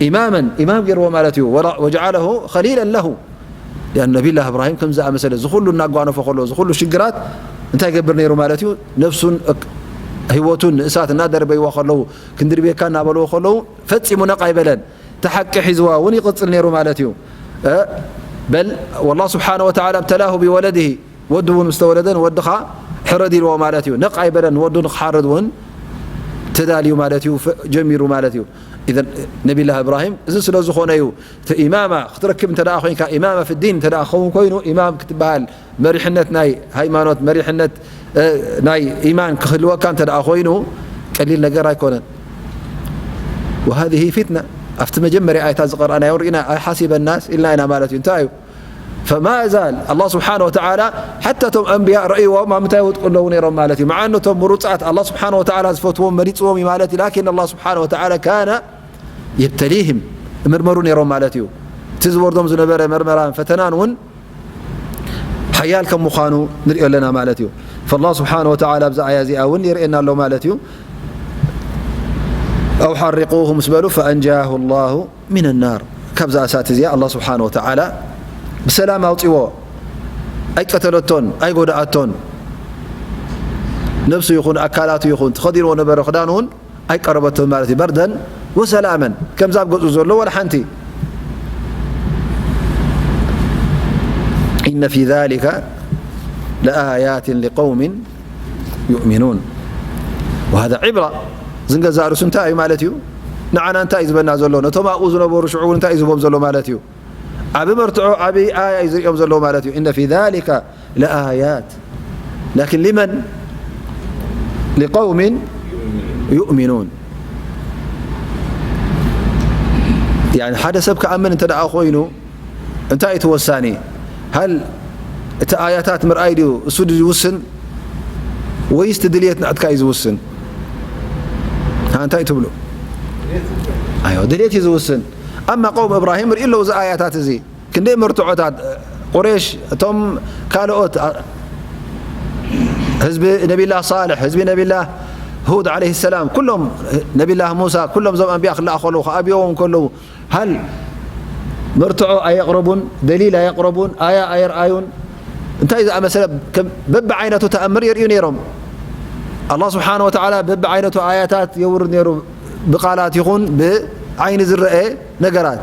ኢማመን፣ ኢማም ገይርዎ ማለት እዩ። ወላ-፣ ወጀዓለሁ ኸሊለን ለሁ። ሊኣን ነቢላህ እብራሂም ከም ዝኣመሰለ፣ እዚ ኩሉ እናጓነፎ ከሎ፣ እዚ ኩሉ ሽግራት እንታይ ይገብር ነይሩ ማለት እዩ? ነፍሱን እክ-፣ ህይወቱን ንእሳት እናደርበይዋ ከለዉ፣ ክንድርብየካ እናበልዎ ከለዉ፣ ፈጺሙ ነቕ ኣይበለን። እቲ ሓቂ ሒዝዋ እውን ይቕጽል ነይሩ ማለት እዩ። እ፣ በል ወላህ ስብሓነሁ ወተዓላ እብተላሁ ቢወለድሂ፣ ወዲ እውን ምስ ተወለደ ንወድኻ ሕረድ ኢልዎ ማለት እዩ። ነቕ ኣይበለን፣ ንወዱ ንክሓርድ እውን ተዳልዩ ማለት እዩ፣ ፈ-፣ ጀሚሩ ማለት እዩ። ኢዘን ነቢላህ እብራሂም እዚ ስለ ዝኾነ እዩ፣ እቲ ኢማማ ክትረክብ እንተ ደኣ ኮይንካ፣ ኢማማ ፊ ዲን እንተ ደኣ ክኸውን ኮይኑ፣ ኢማም ክትበሃል፣ መሪሕነት ናይ ሃይማኖት፣ መሪሕነት፣ እ፣ ናይ ኢማን ክህልወካ እንተ ደኣ ኮይኑ፣ ቀሊል ነገር ኣይኮነን። ወሃዚሂ ፊትና፣ ኣብቲ መጀመርያ ኣየታት ዝቐረኣናዮ ርኢና፣ ኣይሓሲበ ናስ ኢልና ኢና ማለት እዩ። እንታይ እዩ? ፈማ ዛል ኣላህ ስብሓነ ወተዓላ ሓታ እቶም ኣንብያ ረእይዎም ኣብ ምንታይ ይወድቁ ኣለዉ ነይሮም ማለት እዩ። መዓ ነቶም ምሩፃት ኣላህ ስብሓነ ወተዓላ ዝፈትዎም መሪፅዎም እዩ ማለት እዩ። ላኪን ኣላህ ስብሓነ ወተዓላ ካነ የብተሊህም፣ ይምርመሩ ነይሮም ማለት እዩ። እቲ ዝወርዶም ዝነበረ መርመራን ፈተናን እውን ሓያል ከም ምዃኑ ንሪኦ ኣለና ማለት እዩ። ፈላህ ስብሓነ ወተዓላ ኣብዚ ኣያ እዚኣ እውን የርእየና ኣሎ ማለት እዩ። ኣው ሓሪቁሁ ምስ በሉ ፈኣንጃሁ ላሁ ሚን ናር፣ ካብዛ እሳት እዚኣ ኣላህ ስብሓነ ወተዓላ ብሰላም ኣውፅዎ። ኣይቀተለቶን፣ ኣይጎደኣቶን። ነብሱ ይኹን ኣካላቱ ይኹን ተኸዲንዎ ነበረ ክዳን እውን ኣይቀረበቶን ማለት እዩ። በርደን ወሰላመን፣ ከምዛ ኣብ ገፁ ዘሎ ወላ ሓንቲ። ኢነ ፊ ዛሊከ ለኣያትን ሊቀውሚን ዩእሚኑን። ወሃዛ ዒብራ፣ እዚ ንገዛእ ርእሱ እንታይ እዩ ማለት እዩ? ንዓና እንታይ እዩ ዝበና ዘሎ? ነቶም ኣብኡ ዝነበሩ ሽዑ እውን እንታይ እዩ ዝህቦም ዘሎ ማለት እዩ? ዓቢ መርትዖ፣ ዓቢ ኣያ እዩ ዝርእዮም ዘለዉ ማለት እዩ። ኢነ ፊ ዛሊከ ለኣያት። ላኪን ሊመን? ሊቀውሚን ዩእሚኑን። ያኒ ሓደ ሰብ ክኣምን እንተ ደኣ ኮይኑ፣ እንታይ እዩ እቲ ወሳኒ? ሃል እቲ ኣያታት ምርኣይ ድዩ እሱ ድዩ ዝውስን? ወይስ እቲ ድልየት ናትካ እዩ ዝውስን? ሃ፣ እንታይ ትብሉ? ኣዮ፣ ድልየት እዩ ዝውስን። ኣማ ቀውም እብራሂም ርኢ ኣለዉ እዚ ኣያታት እዚ። ክንደይ መርትዖታት፣ ቁሬሽ፣ እቶም ካልኦት፣ አ-፣ ህዝቢ ነቢላህ ሳልሕ፣ ህዝቢ ነቢላህ ሁድ ዓለይሂ ሰላም፣ ኩሎም ነቢላህ ሙሳ፣ ኩሎም እዞም ኣንብያ ክለኣኹ ከለዉ፣ ክኣብይዎም ከለዉ፣ ሃል መርትዖ ኣየቕረቡን፣ ደሊል ኣየቕረቡን፣ ኣያ ኣየርኣዩን፣ እንታይ ዝኣመሰለ ከም በብዓይነቱ ተኣምር የርእዩ ነይሮም። ኣላህ ስብሓነ ወተዓላ በብዓይነቱ ኣያታት የውርድ ነይሩ፣ ብቃላት ይኹን ብዓይኒ ዝረአ ነገራት።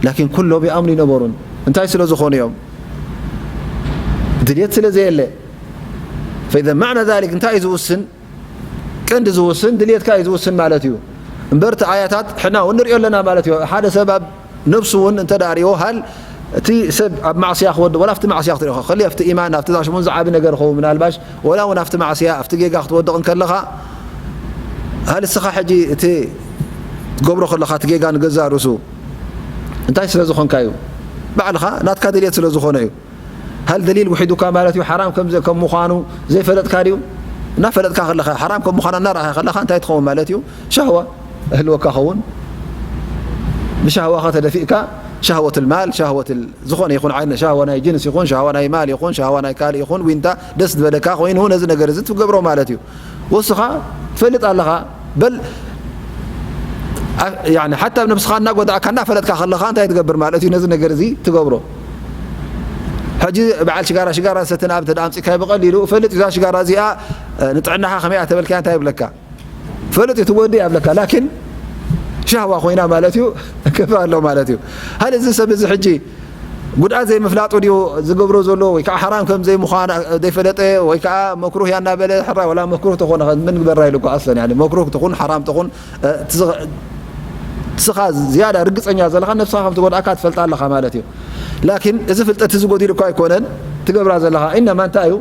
ላኪን ኩሎም ይኣምኑ ይነበሩን። እንታይ ስለ ዝኾኑ እዮም? ድልየት ስለ ዘየለ። ፈኢዘን ማዕና ዛሊክ እንታይ እዩ ዝውስን? ቀንዲ ዝውስን ድልየትካ እዩ ዝውስን ማለት እዩ። እምበር እቲ ኣያታት ሕና እውን ንሪኦ ኣለና ማለት እዩ። ሓደ ሰብ ኣብ ነብሱ እውን እንተ ደኣ ሪኦ፣ ሃል እቲ ሰብ ኣብ ማዕስያ ክወድቕ፣ ወላ ኣብቲ ማዕስያ ክትሪኦ፣ ከሊ ኣብቲ ኢማን፣ ኣብቲ ዛሽሙን ዝዓቢ ነገር ይኸውን ምናልባሽ፣ ወላ እውን ኣብቲ ማዕስያ፣ ኣብቲ ጌጋ ክትወድቕ እንከለኻ፣ ሃል እስኻ ሕጂ እቲ ትገብሮ ከለኻ እቲ ጌጋ ንገዛእ ርእሱ እንታይ ስለ ዝኾንካ እዩ? ባዕልኻ ናትካ ድልየት ስለ ዝኾነ እዩ። ሃል ደሊል ውሒዱካ ማለት እዩ ሓራም ከም ዘ-፣ ከም ምዃኑ ዘይፈለጥካ ድዩ? እናፈለጥካ ከለኻ ሓራም ከም ምዃና እናረኣኻ ከለኻ እንታይ ትኸውን ማለት እዩ? ሸህዋ እህልወካ ኸውን። ብሸህዋኻ ተደፊእካ ሸህወት ልማል፣ ሸህወት ል-፣ ዝኾነ ይኹን ዓይነት ሸህዋ ናይ ጅንስ ይኹን፣ ሸህዋ ናይ ማል ይኹን፣ ሸህዋ ናይ ካልእ ይኹን፣ ዊንታ ደስ ዝበለካ ኮይኑ ነዚ ነገር እዚ ትገብሮ ማለት እዩ። ወስኻ ትፈልጥ ኣለኻ። በል ኣ-፣ ያኒ ሓታ ነብስኻ እናጎዳእካ እናፈለጥካ ከለኻ እንታይ ትገብር ማለት እዩ? ነዚ ነገር እዚ ትገብሮ። ሕጂ በዓል ሽጋራ፣ ሽጋራ ዝሰቲ ንኣብነት እንተ ኣምጺእካዮ ብቐሊሉ እፈልጥ እዛ ሽጋራ እዚኣ፣ እ፣ ንጥዕናኻ ከመይ እያ ተበልካዮ እንታይ ይብለካ? ፈልጥ እዩ፣ ትጎድእ እያ ይብለካ። ላኪን ሻህዋ ኮይና ማለት እዩ፣ ክፍእ ኣሎ ማለት እዩ። ሃል እዚ ሰብ እዚ ሕጂ ጉድኣት ዘይምፍላጡ ድዩ ዝገብሮ ዘሎ፣ ወይ ከዓ ሓራም ከም ዘይምዃና ዘይፈለጠ፣ ወይ ከዓ መክሩህ እያ እናበለ፣ ሕራይ ወላ መክሩህ ተኾነ፣ ምን ግበራ ኢሉ እኮ ኣስለን፣ ያኒ መክሩህ ትኹን ሓራም ትኹን፣ እ፣ ትዝ-፣ ንስኻ ዝያዳ ርግጸኛ ዘለኻ፣ ነብስኻ ከም ትጎድኣካ ትፈልጣ ኣለኻ ማለት እዩ። ላኪን እዚ ፍልጠት እዚ ጎዲሉ እኮ ኣይኮነን ትገብራ ዘለኻ። ኢነማ እንታይ እዩ?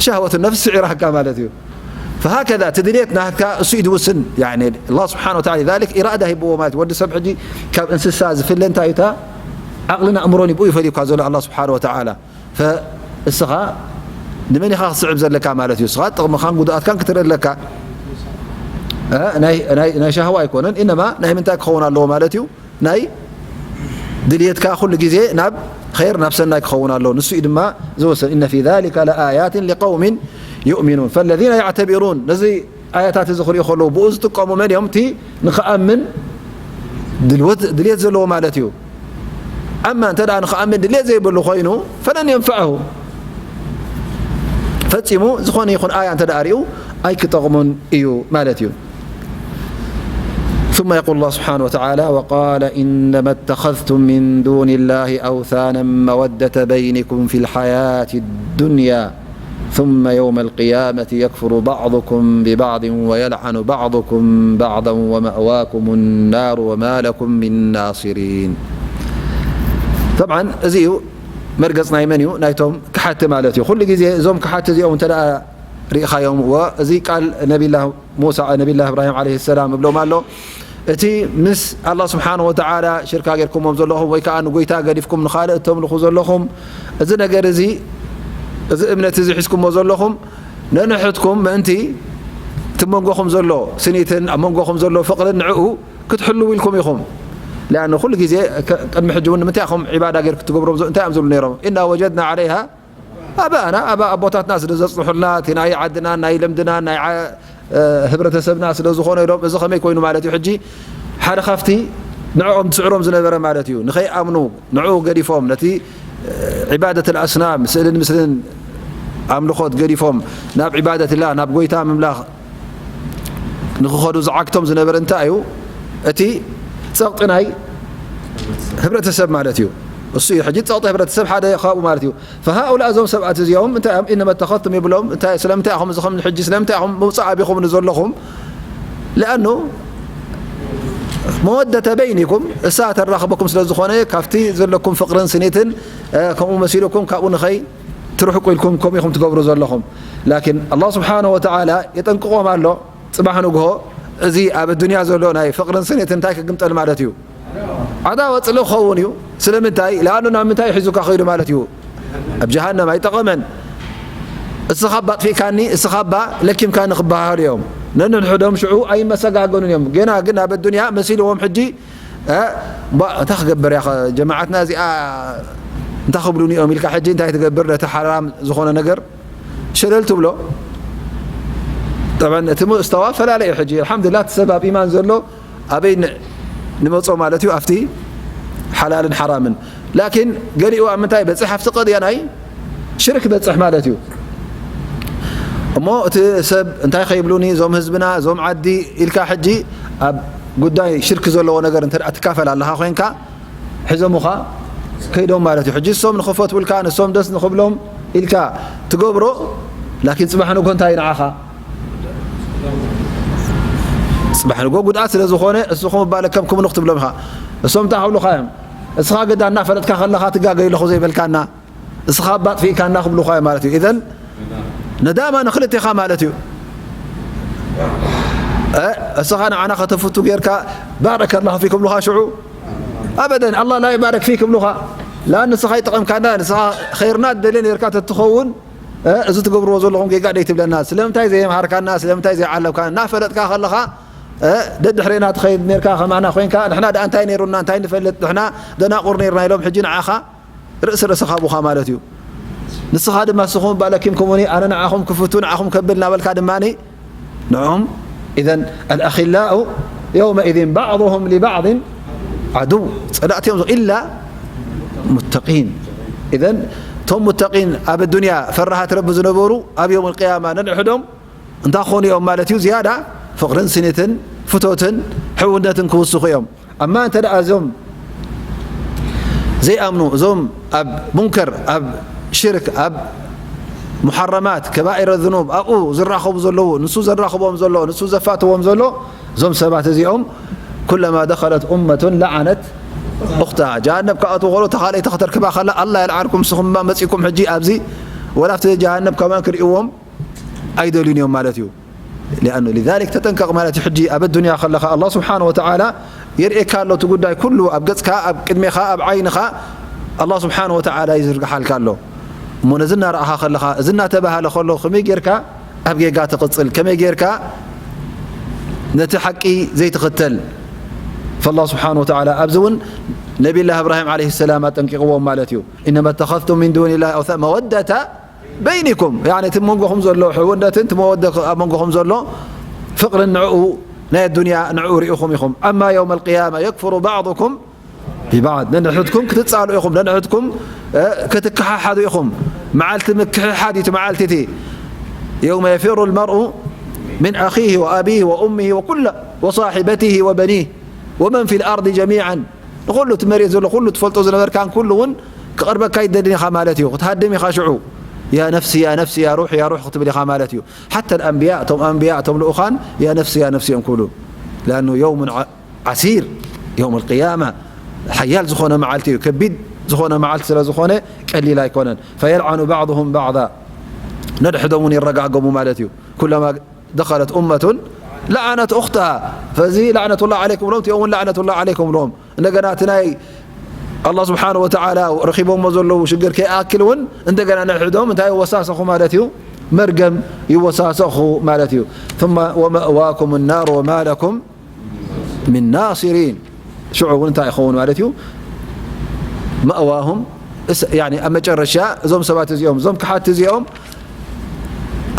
ሸህወት ነፍስ ስዒራካ ማለት እዩ። ፈሃከዛ እቲ ድልየት ናትካ እሱ እዩ ዝውስን። ያኒ ኣላህ ስብሓነ ወተዓላ ሊዛሊክ ኢራዳ ሂብዎ ማለት እዩ። ወዲ ሰብ ሕጂ ካብ እንስሳ ዝፍለ እንታይ እዩ? እታ ዓቕልን ኣእምሮን ይብኡ እዩ ፈሊዩካ ዘሎ ኣላህ ስብሓነ ወተዓላ። ፈእስኻ ንመን ኢኻ ክትስዕብ ዘለካ ማለት እዩ? እስኻ ጥቕምኻን ጉድኣትካን ክትርኢ ኣለካ። እ፣ ናይ፣ ናይ፣ ናይ ሻህዋ ኣይኮነን። ኢነማ ናይ ምንታይ ክኸውን ኣለዎ ማለት እዩ? ናይ ድልየትካ ኩሉ ግዜ ናብ ኸይር፣ ናብ ሰናይ ክኸውን ኣለዎ። ንሱ እዩ ድማ ዝወሰን። إن في ذلك لآيات لقوم يؤمنون فالذين يعتبرون። ነዚ ኣያታት እዚ ክሪኡ ከለዉ ብኡ ዝጥቀሙ መን እዮም? እቲ ንኽኣምን ድልወት-፣ ድልየት ዘለዎ ማለት እዩ። ኣማ እንተ ደኣ ንኽኣምን ድልየት ዘይብሉ ኮይኑ فلن ينفعه። ፈጺሙ ዝኾነ ይኹን ኣያ እንተ ደኣ ሪኡ ኣይክጠቕሙን እዩ ማለት እዩ። ثم يقول الله سبحانه وتعالى: وقال إنما اتخذتم من دون الله أوثانا مودة بينكم في الحياة الدنيا ثم يوم القيامة يكفر بعضكم ببعض ويلعن بعضكم بعضا ومأواكم النار وما لكم من ناصرين. طبعا እዚ እዩ መርገጽ ናይ መን እዩ? ናይቶም ክሓቲ ማለት እዩ። ኩሉ ግዜ እዞም ክሓቲ እዚኦም እንተ ደኣ ርኢኻዮም፣ ወ-፣ እዚ ቃል ነቢላ ሙሳ፣ ነቢላ እብራሂም ዓለይሂ ሰላም እብሎም ኣሎ። እቲ ምስ ኣላህ ስብሓነ ወተዓላ ሽርካ ጌርኩሞም ዘለኹም፣ ወይ ከዓ ንጎይታ ገዲፍኩም ንኻልእ እተምልኹ ዘለኹም፣ እዚ ነገር እዚ፣ እዚ እምነት እዚ ሒዝኩሞ ዘለኹም፣ ነንሕትኩም ምእንቲ እቲ መንጎኹም ዘሎ ስኒትን ኣብ መንጎኹም ዘሎ ፍቕርን ንዕኡ ክትሕልዉ ኢልኩም ኢኹም። ሊኣኑ ኩሉ ግዜ ከ-፣ ቅድሚ ሕጂ እውን ንምንታይ ኢኹም ዒባዳ ጌርኩ ትገብሮም? እንታይ እዮም ዝብሉ ነይሮም? ኢና ወጀድና ዓለይሃ ኣባእና፣ ኣባ ኣቦታትና ስለ ዘጽንሑልና፣ እቲ ናይ ዓድናን ናይ ልምድናን ናይ ዓ-፣ እ፣ ህብረተሰብና ስለ ዝኾነ ኢሎም፣ እዚ ከመይ ኮይኑ ማለት እዩ? ሕጂ ሓደ ካብቲ ንዕኦም ዝስዕሮም ዝነበረ ማለት እዩ። ንኸይኣምኑ ንዕኡ ገዲፎም፣ ነቲ፣ እ፣ ዒባደት ኣልኣስናም፣ ስእልን ምስልን ኣምልኾት ገዲፎም፣ ናብ ዒባደትላህ፣ ናብ ጎይታ ምምላኽ ንኽኸዱ ዝዓግቶም ዝነበረ እንታይ እዩ? እቲ ጸቕጢ ናይ ህብረተሰብ ማለት እዩ። እሱ እዩ ሕጂ ጸቕጢ ህብረተሰብ ሓደ ካብኡ ማለት እዩ። ፈሃኡላ እዞም ሰባት እዚኦም እንታይ እዮም? ኢነማ እተኸዝቱም ይብሎም። እንታይ፣ ስለምንታይ ኢኹም እዚ ከም ሕጂ ስለምንታይ ኢኹም ምውጻእ ኣቢኹምኒ ዘለኹም? ሊኣኑ መወደተ በይኒኩም እሳ ተራኽበኩም ስለ ዝኾነ ካብቲ ዘለኩም ፍቕርን ስኒትን፣ እ፣ ከምኡ መሲሉኩም ካብኡ ንኸይ ትርሕቁ ኢልኩም ከምኡ ኢኹም ትገብሩ ዘለኹም። ላኪን ኣላህ ስብሓነሁ ወተዓላ የጠንቅቖም ኣሎ። ጽባሕ ንግሆ እዚ ኣብ ኣዱንያ ዘሎ ናይ ፍቕርን ስኒትን እንታይ ክግምጠል ማለት እዩ? ዓዳወ ጽልኢ ክኸውን እዩ። ስለምንታይ? ሊኣኑ ናብ ምንታይ ሒዙካ ኸይዱ ማለት እዩ? ኣብ ጀሃነም ኣይጠቐመን። እስኻ እባ ኣጥፊእካኒ፣ እስኻ እባ ለኪምካኒ ክበሃሃሉ እዮም። ነንሕድሕዶም ሽዑ ኣይመሰጋገኑን እዮም። ገና ግን ኣብ ኣዱንያ መሲልዎም ሕጂ፣ እ፣ እባ እንታይ ክገብር እያ ኸ-፣ ጀማዓትና እዚኣ እንታይ ክብሉኒ እዮም ኢልካ ሕጂ እንታይ ትገብር? ነቲ ሓራም ዝኾነ ነገር ሸለል ትብሎ። ጠብዓን እቲ ሙስተዋ ፈላለ እዩ። ሕጂ ኣልሓምዱሊላህ እቲ ሰብ ኣብ ኢማን ዘሎ ኣበይ ን-፣ ንመጾ ማለት እዩ? ኣብቲ ሓላልን ሓራምን። ላኪን ገሊኡ ኣብ ምንታይ በጽሕ? ኣብቲ ቀድያ ናይ ሽርክ በጽሕ ማለት እዩ። እሞ እቲ ሰብ እንታይ ከይብሉኒ እዞም ህዝብና፣ እዞም ዓዲ ኢልካ ሕጂ ኣብ ጉዳይ ሽርክ ዘለዎ ነገር እንተ ደኣ ትካፈል ኣለኻ ኮይንካ፣ ሒዞምኻ ከይዶም ማለት እዩ። ሕጂ እሶም ንኽፈትውልካ፣ ንሶም ደስ ንኽብሎም ኢልካ ትገብሮ፣ ላኪን ጽባሕ ንጎ እንታይ ንዓኻ? ጽባሕ ንጎ ጉድኣት ስለ ዝኾነ፣ እስኹም እባ ለከምኩምኒ ክትብሎም ኢኻ። እሶም እንታይ ክብሉኻ እዮም? እስኻ ግዳ እናፈለጥካ ከለኻ ትጋገይ ኣለኹ ዘይበልካና፣ እስኻ እባ ኣጥፊእካና ክብሉኻ እዮም ማለት እዩ። ኢዘን ነዳማ ንኽልቴኻ ማለት እዩ። እ፣ እስኻ ንዓና ከተፍቱ ጌርካ ባረከ ላሁ ፊክ እብሉኻ ሽዑ? ኣበደን፣ ኣላህ ላ ይባረክ ፊክ እብሉኻ። ላ ንስኻ ይጠቐምካና፣ ንስኻ ኸይርና ትደልየ ኔርካ ተትኸውን፣ እ፣ እዚ ትገብርዎ ዘለኹም ጌጋ ደይ ትብለና። ስለምንታይ ዘየምሃርካና፣ ስለምንታይ ዘይዓለምካና? እናፈለጥካ ከለኻ፣ እ፣ ደድሕሬና ትኸይድ ኔርካ ከማና ኮይንካ፣ ንሕና ደኣ እንታይ ኔሩና፣ እንታይ ንፈልጥ? ንሕና ደናቁር ኔርና ኢሎም ሕጂ ንዓኻ ርእሲ ርእስኻ ኣቡኻ ማለት እዩ። ንስኻ ድማ እስኹም እባ ለኪምኩሙኒ፣ ኣነ ንዓኹም ክፍቱ፣ ንዓኹም ከብል እናበልካ ድማ ንዕኦም። ኢዘን ኣልኣኺላኡ የውመኢዝን ባዕዱሁም ሊባዕድን ዓዱው፣ ጸላእቲ እዮም፣ ኢላ ሙተቂን። ኢዘን እቶም ሙተቂን፣ ኣብ ኣዱንያ ፈራሃት ረቢ ዝነበሩ፣ ኣብ የውም ኣልቅያማ ነንሕዶም እንታይ ክኾኑ እዮም ማለት እዩ? ዝያዳ ፍቕርን ስኒትን ፍቶትን ሕውነትን ክውስኹ እዮም። ኣማ እንተ ደኣ እዞም ዘይኣምኑ፣ እዞም ኣብ ሙንከር፣ ኣብ ሽርክ፣ ኣብ ሙሓረማት፣ ከባኢረ ዝኑብ ኣብኡ ዝራኸቡ ዘለዉ፣ ንሱ ዘራኽቦም ዘሎ፣ ንሱ ዘፋትዎም ዘሎ፣ እዞም ሰባት እዚኦም ኩለማ ደኸለት ኡመቱን ለዓነት ኡኽታ። ጀሃነም ክኣትዉ ከሎ እታ ካልኣይቲ ከተርክባ ከላ፣ ኣላ የልዓንኩም፣ ንስኹም ድማ መጺእኩም ሕጂ ኣብዚ ወላ ኣብቲ ጀሃነም ከማን ክርእይዎም ኣይደልዩን እዮም ማለት እዩ። ሊኣኑ ሊዛሊክ ተጠንቀቕ ማለት እዩ። ሕጂ ኣብ ኣዱንያ ከለኻ ኣላህ ስብሓነ ወተዓላ የርእየካ ኣሎ እቲ ጉዳይ ኩሉ ኣብ ገጽካ፣ ኣብ ቅድሜኻ፣ ኣብ ዓይንኻ ኣላህ ስብሓነ ወተዓላ ይዝርግሓልካ ኣሎ። እሞ ነዚ እናረኣኻ ከለኻ፣ እዚ እናተባህለ ከሎ ከመይ ጌርካ ኣብ ጌጋ ትቕጽል? ከመይ ጌርካ ነቲ ሓቂ ዘይትኽተል? ፈላህ ስብሓነ ወተዓላ ኣብዚ እውን ነቢላህ እብራሂም ዓለይሂ ሰላም ኣጠንቂቕዎም ማለት እዩ። ኢነማ እተኸዝቱም ሚን ዱኒላህ ኣውሳ-፣ መወደተ በይኒኩም፣ ያኒ እቲ መንጎኹም ዘሎ ሕውነትን እቲ መወደ ኣብ መንጎኹም ዘሎ ፍቕርን ንዕኡ ናይ ኣዱንያ ንዕኡ ርኢኹም ኢኹም። ኣማ የውመል ቅያማ የክፍሩ ባዕዱኩም ቢባዕድ፣ ነንሕድኩም ክትጻሉ ኢኹም፣ ነንሕድኩም፣ እ፣ ክትከሓሓዱ ኢኹም። መዓልቲ ምክሕሓድ እዩ እቲ መዓልቲ እቲ። የውመ የፊሩ ልመርኡ ምን ኣኺሂ ወኣቢሂ ወኡሚሂ ወኩለ ወሳሒበቲሂ ወበኒህ ወመን ፊል ኣርዲ ጀሚዓን ንኹሉ እቲ መሬት ዘሎ ኩሉ ትፈልጦ ዝነበርካን ኩሉ እውን ክቐርበካ ይደልን ኢኻ ማለት እዩ። ክትሃድም ኢኻ ሽዑ። ያ ነፍሲ፣ ያ ነፍሲ፣ ያ ሩሕ፣ ያ ሩሕ ክትብል ኢኻ ማለት እዩ። ሓታ ኣልኣንብያ፣ እቶም ኣንብያ፣ እቶም ልኡኻን ያ ነፍሲ፣ ያ ነፍሲ እዮም ክብሉ። ሊኣኑ የውሙን ዓ-፣ ዓሲር፣ የውም ኣልቅያማ ሓያል ዝኾነ መዓልቲ እዩ። ከቢድ ዝኾነ መዓልቲ ስለ ዝኾነ ቀሊል ኣይኮነን። ፈየልዓኑ ባዕዱሁም ባዕዳ፣ ነድሕዶም እውን ይረጋገሙ ማለት እዩ። ኩለማ ደኸለት ኡመቱን ለዓነት ኡኽተሃ። ፈዚ ለዕነቱላህ ዓለይኩም ብሎም፣ እቲኦም እውን ለዕነቱላህ ዓለይኩም ብሎም። እንደገና እቲ ናይ ኣላህ ስብሓነ ወተዓላ ረኺቦሞ ዘለዉ ሽግር ከይኣክል እውን እንደገና ነድሕዶም እንታይ ይወሳሰኹ ማለት እዩ? መርገም ይወሳሰኹ ማለት እዩ። ثم ومأواكم النار وما لكم من ناصرين። ሽዑ እውን እንታይ ይኸውን ማለት እዩ? መእዋሁም እስ-፣ ያኒ ኣብ መጨረሻ እዞም ሰባት እዚኦም፣ እዞም ክሓድቲ እዚኦም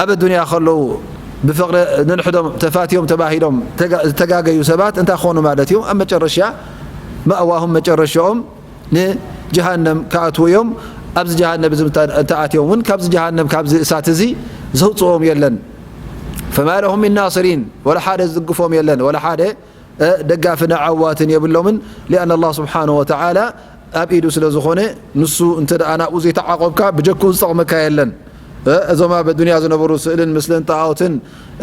ኣብ ኣዱንያ ከለዉ ብፍቕሪ ነንሕዶም ተፋትዮም ተባሂሎም ተጋ-፣ ዝተጋገዩ ሰባት እንታይ ክኾኑ ማለት እዩ? ኣብ መጨረሻ መእዋሁም፣ መጨረሻኦም ንጀሃነም ክኣትዉ እዮም። ኣብዚ ጀሃነም እዚ እንተ-፣ እንተኣትዮም እውን ካብዚ ጀሃነም፣ ካብዚ እሳት እዚ ዘውፅኦም የለን። ፈማ ለሁም ሚን ናስሪን፣ ወላ ሓደ ዝድግፎም የለን፣ ወላ ሓደ እ፣ ደጋፍን ዓዋትን የብሎምን። ሊኣን ኣላህ ስብሓነ ወተዓላ ኣብ ኢዱ ስለ ዝኾነ፣ ንሱ እንተ ደኣ ናብኡ ዘይተዓቆብካ ብጀክኡ ዝጠቕመካ የለን። እ፣ እዞም ኣብ ኣዱንያ ዝነበሩ ስእልን ምስልን ጣኦትን፣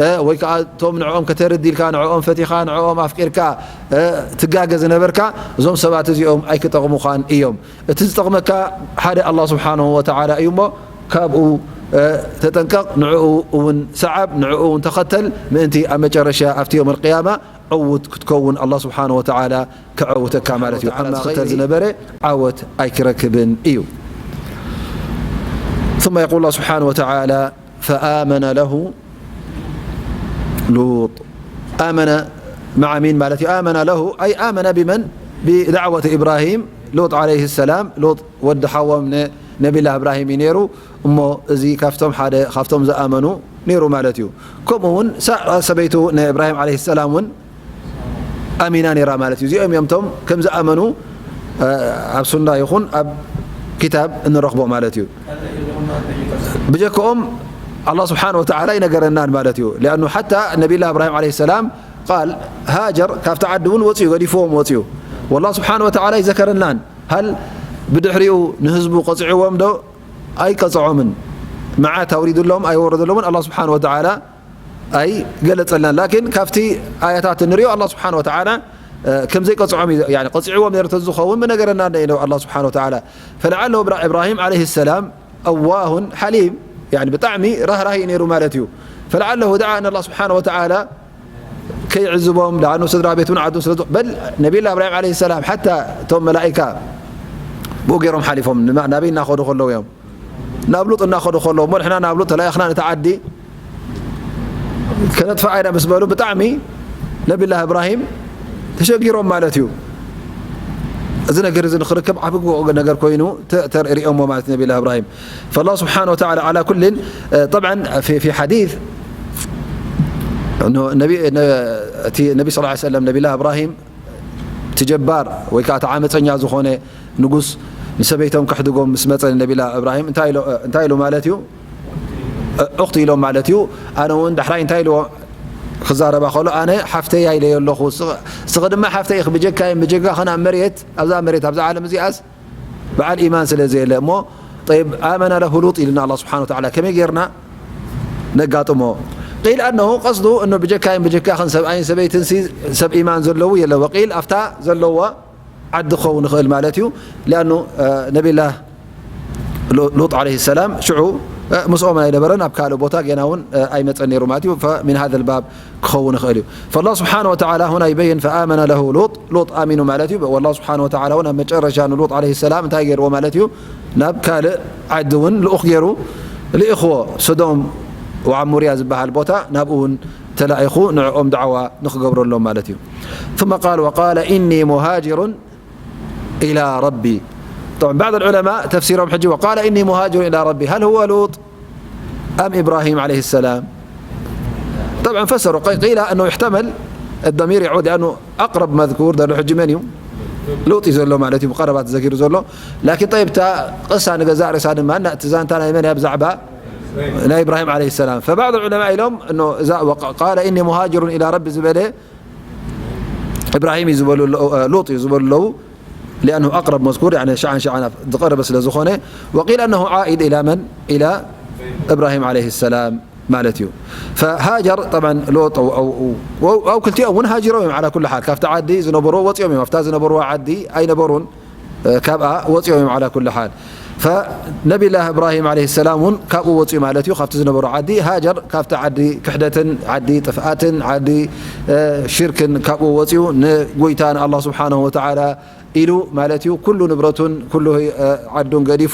እ፣ ወይ ከኣ እቶም ንዕኦም ከተርድ ኢልካ፣ ንዕኦም ፈቲኻ፣ ንዕኦም ኣፍቂርካ፣ እ፣ ትጋገ ዝነበርካ፣ እዞም ሰባት እዚኦም ኣይክጠቕሙኻን እዮም። እቲ ዝጠቕመካ ሓደ ኣላህ ስብሓነሁ ወተዓላ እዩ እሞ፣ ካብኡ፣ እ፣ ተጠንቀቕ፣ ንዕኡ እውን ሰዓብ፣ ንዕኡ እውን ተኸተል፣ ምእንቲ ኣብ መጨረሻ ኣብቲ የውመል ቅያማ ዕዉት ክትከውን ኣላህ ስብሓነሁ ወተዓላ ከዐውተካ ማለት እዩ። ኣማ ክተል ዝነበረ ዓወት ኣይክረክብን እዩ። ثم يقول الله سبحانه وتعالى فآمن له لوط. آمن مع مين ማለት እዩ؟ آمن له أي آمن بمن؟ بدعوة إبراهيم. ሉጥ ዓለይሂ ሰላም፣ ሉጥ ወዲ ሓዎም ንነቢላህ እብራሂም እዩ ነይሩ። እሞ እዚ ካብቶም ሓደ ካብቶም ዝኣመኑ ነይሩ ማለት እዩ። ከምኡ እውን ሳራ ሰበይቱ ንእብራሂም ዓለይሂ ሰላም እውን ኣሚና ነይራ ማለት እዩ። እዚኦም እዮም እቶም ከም ዝኣመኑ፣ እ፣ ኣብ ሱና ይኹን ኣብ ኪታብ እንረኽቦ ማለት እዩ። ብጀክኦም ኣላህ ስብሓነ ወተዓላ ኣይነገረናን ማለት እዩ። ሊኣኑ ሓታ ነቢላ እብራሂም ዓለይሂ ሰላም ቃል ሃጀር ካብቲ ዓዲ እውን ወፅዩ፣ ገዲፍዎም ወፅዩ። ወላህ ስብሓነ ወተዓላ ኣይዘከረናን። ሃል ብድሕሪኡ ንህዝቡ ቀፅዕዎም ዶ? ኣይቀፅዖምን። መዓት ኣውሪዱሎም ኣይወረደሎምን። ኣላህ ስብሓነ ወተዓላ ኣይገለጸልናን። ላኪን ካብቲ ኣያታት እንሪኦ ኣላህ ስብሓነ ወተዓላ፣ እ፣ ከም ዘይቀፅዖም እዩ፣ ያኒ ቀፂዕዎም ነይሩ ተዝኸውን ምነገረና እንደ ኢሉ ኣላህ ስብሓነ ወተዓላ። ፈለዓለሁ እብራ-፣ እብራሂም ዓለይሂ ሰላም ኣዋሁን ሓሊም፣ ያኒ ብጣዕሚ ራህራሂ እዩ ነይሩ ማለት እዩ። ፈለዓለሁ ደዓ ንኣላህ ስብሓነ ወተዓላ ከይዕዝቦም፣ ዳኣ ንስድራ ቤቱን ዓዱን ስለ ዝኾ-፣ በል ነቢላ እብራሂም ዓለይሂ ሰላም፣ ሓታ እቶም መላኢካ ብኡ ገይሮም ሓሊፎም፣ ንማ-፣ ናበይ እናኸዱ ከለዉ እዮም? ናብ ሉጥ እናኸዱ ከለዉ፣ እሞ ንሕና ናብ ሉጥ ተላኢኽና ነቲ ዓዲ ከነጥፍኣ ኢና ምስ በሉ፣ ብጣዕሚ ነቢላ እብራሂም ተሸጊሮም ማለት እዩ። እዚ ነገር እዚ ንኽርከብ ዓቢ ነገር ኮይኑ ተ-፣ ተርእዮሞ ማለት ነቢላ እብራሂም። فالله سبحانه وتعالى على كل، እ፣ طبعا في، في حديث أنه ነቢ-፣ ነ-፣ እቲ ነቢ صلى الله عليه وسلم ነቢላ እብራሂም እቲ ጀባር ወይ ከዓ እቲ ዓመፀኛ ዝኾነ ንጉስ ንሰበይቶም ከሕድጎም ምስ መፀ ንነቢላ እብራሂም እንታይ ኢሎ-፣ እንታይ ኢሉ ማለት እዩ? እ-፣ ኡኽቲ ኢሎም ማለት እዩ። ኣነ እውን ዳሕራይ እንታይ ኢልዎ ክዛረባ ከሎ፣ ኣነ ሓፍተይ ኢለዮ ኣለኹ። ንስኽ-፣ ንስኺ ድማ ሓፍተይ ኢኺ፣ ብጀካይን ብጀካኽን ኣብ መሬት፣ ኣብዛ መሬት፣ ኣብዛ ዓለም እዚኣስ በዓል ኢማን ስለ ዘየለ እሞ፣ ጠይብ፣ ኣመነ ለሁ ሉጥ ኢልና ኣላህ ስብሓነ ወተዓላ ከመይ ጌርና ነጋጥሞ? ቂል ኣነሁ ቀስዱ እኖ ብጀካይን ብጀካኽን ሰብኣይን ሰበይትን ሲ ሰብ ኢማን ዘለዉ የለ። ወቂል ኣብታ ዘለዋ ዓዲ ክኸውን ይኽእል ማለት እዩ። ሊኣኑ፣ እ፣ ነቢላህ ሉ-፣ ሉጥ ዓለይሂ ሰላም ሽዑ፣ እ፣ ምስኦም ኣይነበረን፣ ኣብ ካልእ ቦታ ጌና እውን፣ እ፣ ኣይመጸን ነይሩ ማለት እዩ። ፈሚን ሃዘል ባብ ክኸውን ይኽእል እዩ። ፈላህ ስብሓነ ወተዓላ ሁና ይበይን ፈኣመነ ለሁ ሉጥ፣ ሉጥ ኣሚኑ ማለት እዩ። ወላህ ስብሓነ ወተዓላ እውን ኣብ መጨረሻ ንሉጥ ዓለይሂ ሰላም እንታይ ገይርዎ ማለት እዩ? ናብ ካልእ ዓዲ እውን ልኡኽ ገይሩ ልኢኽዎ። ሶዶም ወዓሙርያ ዝበሃል ቦታ ናብኡ እውን ተላኢኹ ንዕኦም ዳዕዋ ንኽገብረሎም ማለት እዩ። ثم قال وقال إني مهاجر إلى ربي. طبعا بعض العلماء تفسيرهم حجي وقال إني مهاجر إلى ربي، هل هو لوط أم إبراهيم عليه السلام؟ طبعا فسروا، قي-، قيل أنه يحتمل الضمير يعود لأنه أقرب مذكور ده حجي من يوم لوط يزول له مالتي مقربات زكير زول له. لكن طيب تا قصة نجزاء رسالة ما أن تزان تانا يمن يبزع با نا إبراهيم عليه السلام. فبعض العلماء لهم أنه إذا وق-، قال إني مهاجر إلى ربي زبله إبراهيم يزبل له، آه، لوط يزبل له، لأنه أقرب مذكور، يعني شعن شعن قرب سلزخونه. وقيل أنه عائد إلى من؟ إلى إبراهيم عليه السلام ማለት እዩ። فهاجر طبعا ሎጥ أو، أو، أو، أو ክልቲኦም እውን ሃጅሮም እዮም። على كل حال ካብቲ ዓዲ ዝነበሩ ወፂኦም እዮም። ኣብታ ዝነበሩ ዓዲ ኣይነበሩን። እ፣ ካብኣ ወፂኦም እዮም። على كل حال فነቢላህ እብራሂም ዓለይሂ ሰላም እውን ካብኡ ወፂኡ ማለት እዩ። ካብቲ ዝነበሩ ዓዲ ሃጀር ካብቲ ዓዲ ክሕደትን ዓዲ ጥፍኣትን ዓዲ፣ እ፣ ሽርክን ካብኡ ወፂኡ ንጎይታ ንኣላህ ስብሓነሁ ወተዓላ ኢሉ ማለት እዩ። ኩሉ ንብረቱን ኩሉ፣ እ፣ ዓዱን ገዲፉ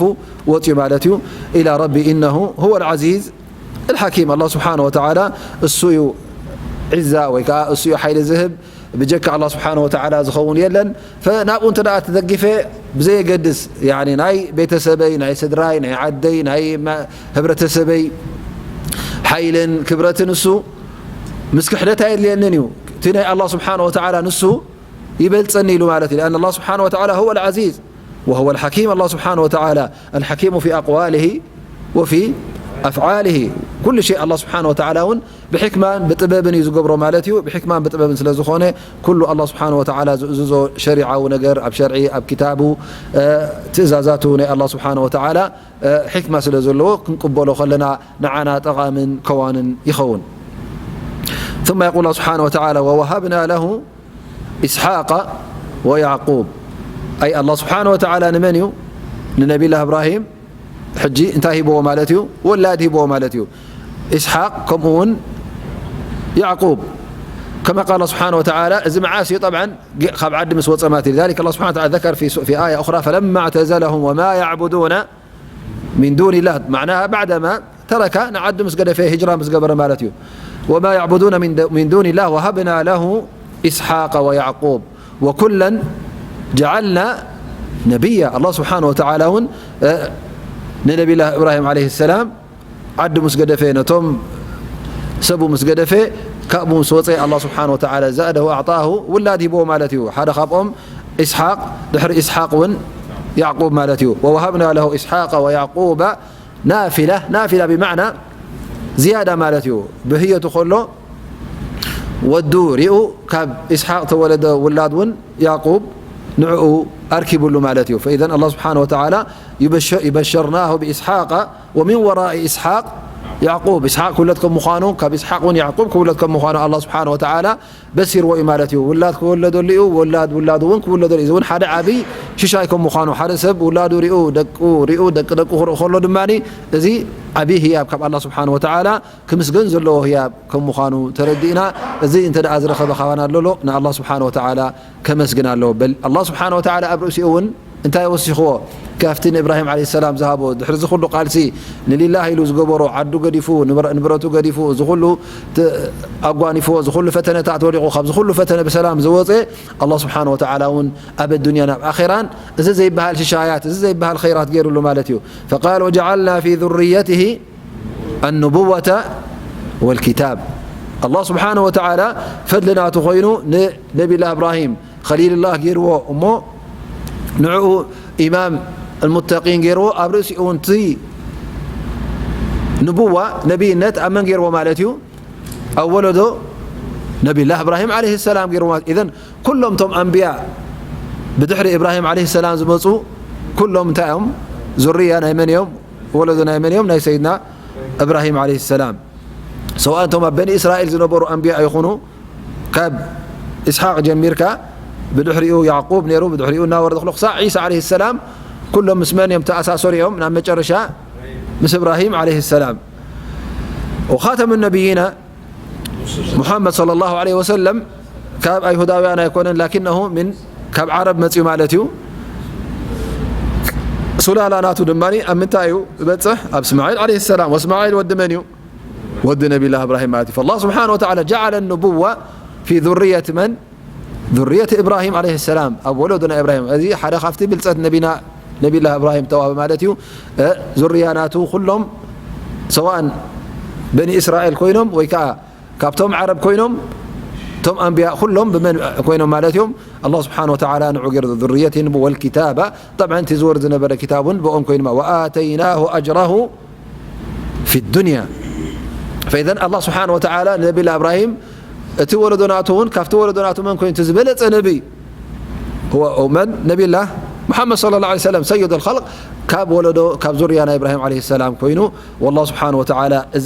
ወፂኡ ማለት እዩ። إلى ربي إنه هو العزيز الحكيم. ኣላህ ስብሓነ ወተዓላ እሱ እዩ ዒዛ ወይ ከዓ እሱ እዩ ሓይሊ ዝህብ፣ ብጀካ ኣላህ ስብሓነ ወተዓላ ዝኸውን የለን። ፈናብኡ እንተ ደኣ ተደጊፈ ብዘየገድስ፣ ያኒ ናይ ቤተሰበይ፣ ናይ ስድራይ፣ ናይ ዓደይ፣ ናይ መ-፣ ህብረተሰበይ ሓይልን ክብረትን እሱ ምስ ክሕደት ኣየድልየንን እዩ። እቲ ናይ ኣላህ ስብሓነ ወተዓላ ንሱ ይበልጸኒ ኢሉ ማለት እዩ። لأن الله سبحانه وتعالى هو العزيز وهو الحكيم. ኣላህ ስብሓነ ወተዓላ الحكيم في أقواله وفي أفعاله. ኩሉ ሸይ ኣላህ ስብሓነ ወተዓላ እውን ብሕክማን ብጥበብን እዩ ዝገብሮ ማለት እዩ። ብሕክማን ብጥበብን ስለ ዝኾነ ኩሉ ኣላህ ስብሓነ ወተዓላ ዝእዝዞ ሸሪዓዊ ነገር ኣብ ሸርዒ፣ ኣብ ክታቡ፣ እ፣ ትእዛዛቱ ናይ ኣላህ ስብሓነ ወተዓላ፣ እ፣ ሕክማ ስለ ዘለዎ ክንቅበሎ ከለና ንዓና ጠቓምን ከዋንን ይኸውን። ثم يقول الله سبحانه وتعالى ووهبنا له إسحاق ويعقوب. أي الله سبحانه وتعالى ንመን እዩ? ንነቢላህ እብራሂም ሕጂ እንታይ ሂብዎ ማለት እዩ? ወላድ ሂብዎ ማለት እዩ። إسحاق ከምኡ እውን يعقوب. كما قال سبحانه وتعالى، እዚ መዓስ እዩ؟ طبعا ግ-፣ ካብ ዓዲ ምስ ወፀ ማለት እዩ። لذلك الله سبحانه وتعالى ذكر في س-، في آية أخرى فلما اعتزلهم وما يعبدون من دون الله، معناها بعدما ترك ንዓዱ ምስ ገደፈ ሂጅራ ምስ ገበረ ማለት እዩ። وما يعبدون من د-، من دون الله وهبنا له إسحاق ويعقوب وكلا جعلنا نبيا. ኣላህ ስብሓነ ወተዓላ እውን፣ እ፣ ንነቢላህ እብራሂም ዓለይሂ ሰላም ዓዱ ምስ ገደፈ፣ ነቶም ሰቡ ምስ ገደፈ፣ ካብኡ ምስ ወፀ ኣላህ ስብሓነ ወተዓላ زاده وأعطاه ውላድ ሂብዎ ማለት እዩ። ሓደ ካብኦም ኢስሓቅ፣ ድሕሪ ኢስሓቅ እውን ያዕቁብ ማለት እዩ። ووهبنا له إسحاق ويعقوب نافلة، نافلة بمعنى زيادة ማለት እዩ። ብህየቱ ከሎ ወዱ ሪኡ ካብ ኢስሓቅ ተወለደ ውላድ እውን ያዕቁብ ንዕኡ ኣርኪብሉ ማለት እዩ። فإذا الله سبحانه وتعالى يبش-، يبشرناه بإسحاق ومن وراء إسحاق يعقوب. ኢስሓቅ ክውለድ ከም ምዃኑ፣ ካብ ኢስሓቅ እውን ያዕቁብ ክውለድ ከም ምዃኑ ኣላህ ስብሓነ ወተዓላ በሲርዎ እዩ ማለት እዩ። ውላድ ክውለደሉ እዩ፣ ውላድ ውላዱ እውን ክውለደሉ እዩ። እዚ እውን ሓደ ዓብዪ ሽሻይ ከም ምዃኑ፣ ሓደ ሰብ ውላዱ ሪኡ፣ ደቁ ሪኡ፣ ደቂ ደቁ ክርኢ ከሎ ድማ እዚ ዓብዪ ህያብ ካብ ኣላህ ስብሓን ወተዓላ ክምስገን ዘለዎ ህያብ ከም ምዃኑ ተረዲእና፣ እዚ እንተ ደኣ ዝረኸበ ካባና ኣሎ፣ ንኣላህ ስብሓን ወተዓላ ከመስግን ኣለዎ። በል ኣላህ ስብሓን ወተዓላ ኣብ ርእሲኡ እውን እንታይ ወሲኽዎ? ካብቲ ንእብራሂም ዓለይሂ ሰላም ዝሃቦ፣ ድሕሪ እዚ ኩሉ ቃልሲ ንሊላህ ኢሉ ዝገበሮ፣ ዓዱ ገዲፉ፣ ንብረ-፣ ንብረቱ ገዲፉ፣ እዚ ኩሉ ተ-፣ ኣጓኒፍዎ፣ እዚ ኩሉ ፈተነታት ወዲቑ፣ ካብዚ ኩሉ ፈተነ ብሰላም ዝወፀ ኣላህ ስብሓን ወተዓላ እውን ኣብ ኣዱንያን ኣብ ኣኼራን እዚ ዘይበሃል ሽሻያት፣ እዚ ዘይበሃል ኸይራት ገይሩሉ ማለት እዩ። ፈቃል ወጀዓልና ፊ ذريته النبوة والكتاب። ኣላህ ስብሓነ ወተዓላ ፈድሊ ናቱ ኮይኑ ንነቢላ እብራሂም ኸሊልላህ ገይርዎ እሞ ንዕኡ ኢማም ልሙተቂን ገይርዎ፣ ኣብ ርእሲኡ እውን እቲ ንቡዋ ነቢይነት ኣብ መን ገይርዎ ማለት እዩ? ኣብ ወለዶ ነቢላህ እብራሂም ዓለይሂ ሰላም ገይርዎ ማለት። ኢዘን ኩሎም እቶም ኣንብያ ብድሕሪ እብራሂም ዓለይሂ ሰላም ዝመፁ ኩሎም እንታይ እዮም? ዙርያ ናይ መን እዮም? ወለዶ ናይ መን እዮም? ናይ ሰይድና እብራሂም ዓለይሂ ሰላም። ሰዋእ እቶም ኣብ በኒ እስራኤል ዝነበሩ ኣንብያ ይኹኑ፣ ካብ ኢስሓቅ ጀሚርካ ብድሕሪኡ ያዕቁብ ነይሩ፣ ብድሕሪኡ እናወረደ ክሎ ክሳዕ ዒሳ ዓለይሂ ሰላም ኩሎም ምስ መን እዮም ተኣሳሰሩ እዮም? ናብ መጨረሻ ምስ እብራሂም ዓለይሂ ሰላም። ወኻተሙ ነቢይና ሙሓመድ ሰለላሁ ዐለይሂ ወሰለም ካብ ኣይሁዳውያን ኣይኮነን፣ ላኪነሁ ምን ካብ ዓረብ መፅዩ ማለት እዩ። ሱላላ ናቱ ድማ ኣብ ምንታይ እዩ ዝበፅሕ? ኣብ እስማዒል ዓለይሂ ሰላም። ወእስማዒል ወዲ መን እዩ? ወዲ ነቢላህ እብራሂም ማለት እዩ። ፈላህ ስብሓነ ወተዓላ ጀዓለ ኑቡዋ ፊ ዙርየት መን? ዙርየት እብራሂም ዓለይሂ ሰላም፣ ኣብ ወለዶ ናይ እብራሂም። እዚ ሓደ ካብቲ ብልፀት ነቢና፣ ነቢላህ እብራሂም ተዋህበ ማለት እዩ። እ፣ ዙርያ ናቱ ኩሎም ሰዋእን በኒ እስራኤል ኮይኖም ወይ ከዓ ካብቶም ዓረብ ኮይኖም፣ እቶም ኣንብያ ኩሎም ብመን ኮይኖም ማለት እዮም? ኣላህ ስብሓነ ወተዓላ ንዑ ገይሩ ዙርየት ይንቡ ወልኪታባ፣ ጠብዓን እቲ ዝወርድ ዝነበረ ክታብ እውን ብኦም ኮይኑ፣ ወኣተይናሁ ኣጅራሁ ፊ ዱንያ። ፈኢዘን ኣላህ ስብሓነ ወተዓላ ንነቢላ እብራሂም እቲ ወለዶ ናቱ እውን ካብቲ ወለዶ ናቱ መን ኮይኑ? እቲ ዝበለጸ ነቢይ። هو من؟ ነቢላህ ሙሓመድ ሰለላሁ ዐለይሂ ወሰለም ሰይድ ልኸልቅ ካብ ወለዶ ካብ ዙርያ ናይ እብራሂም ዓለይሂ ሰላም ኮይኑ፣ ወላህ ስብሓነ ወተዓላ እዚ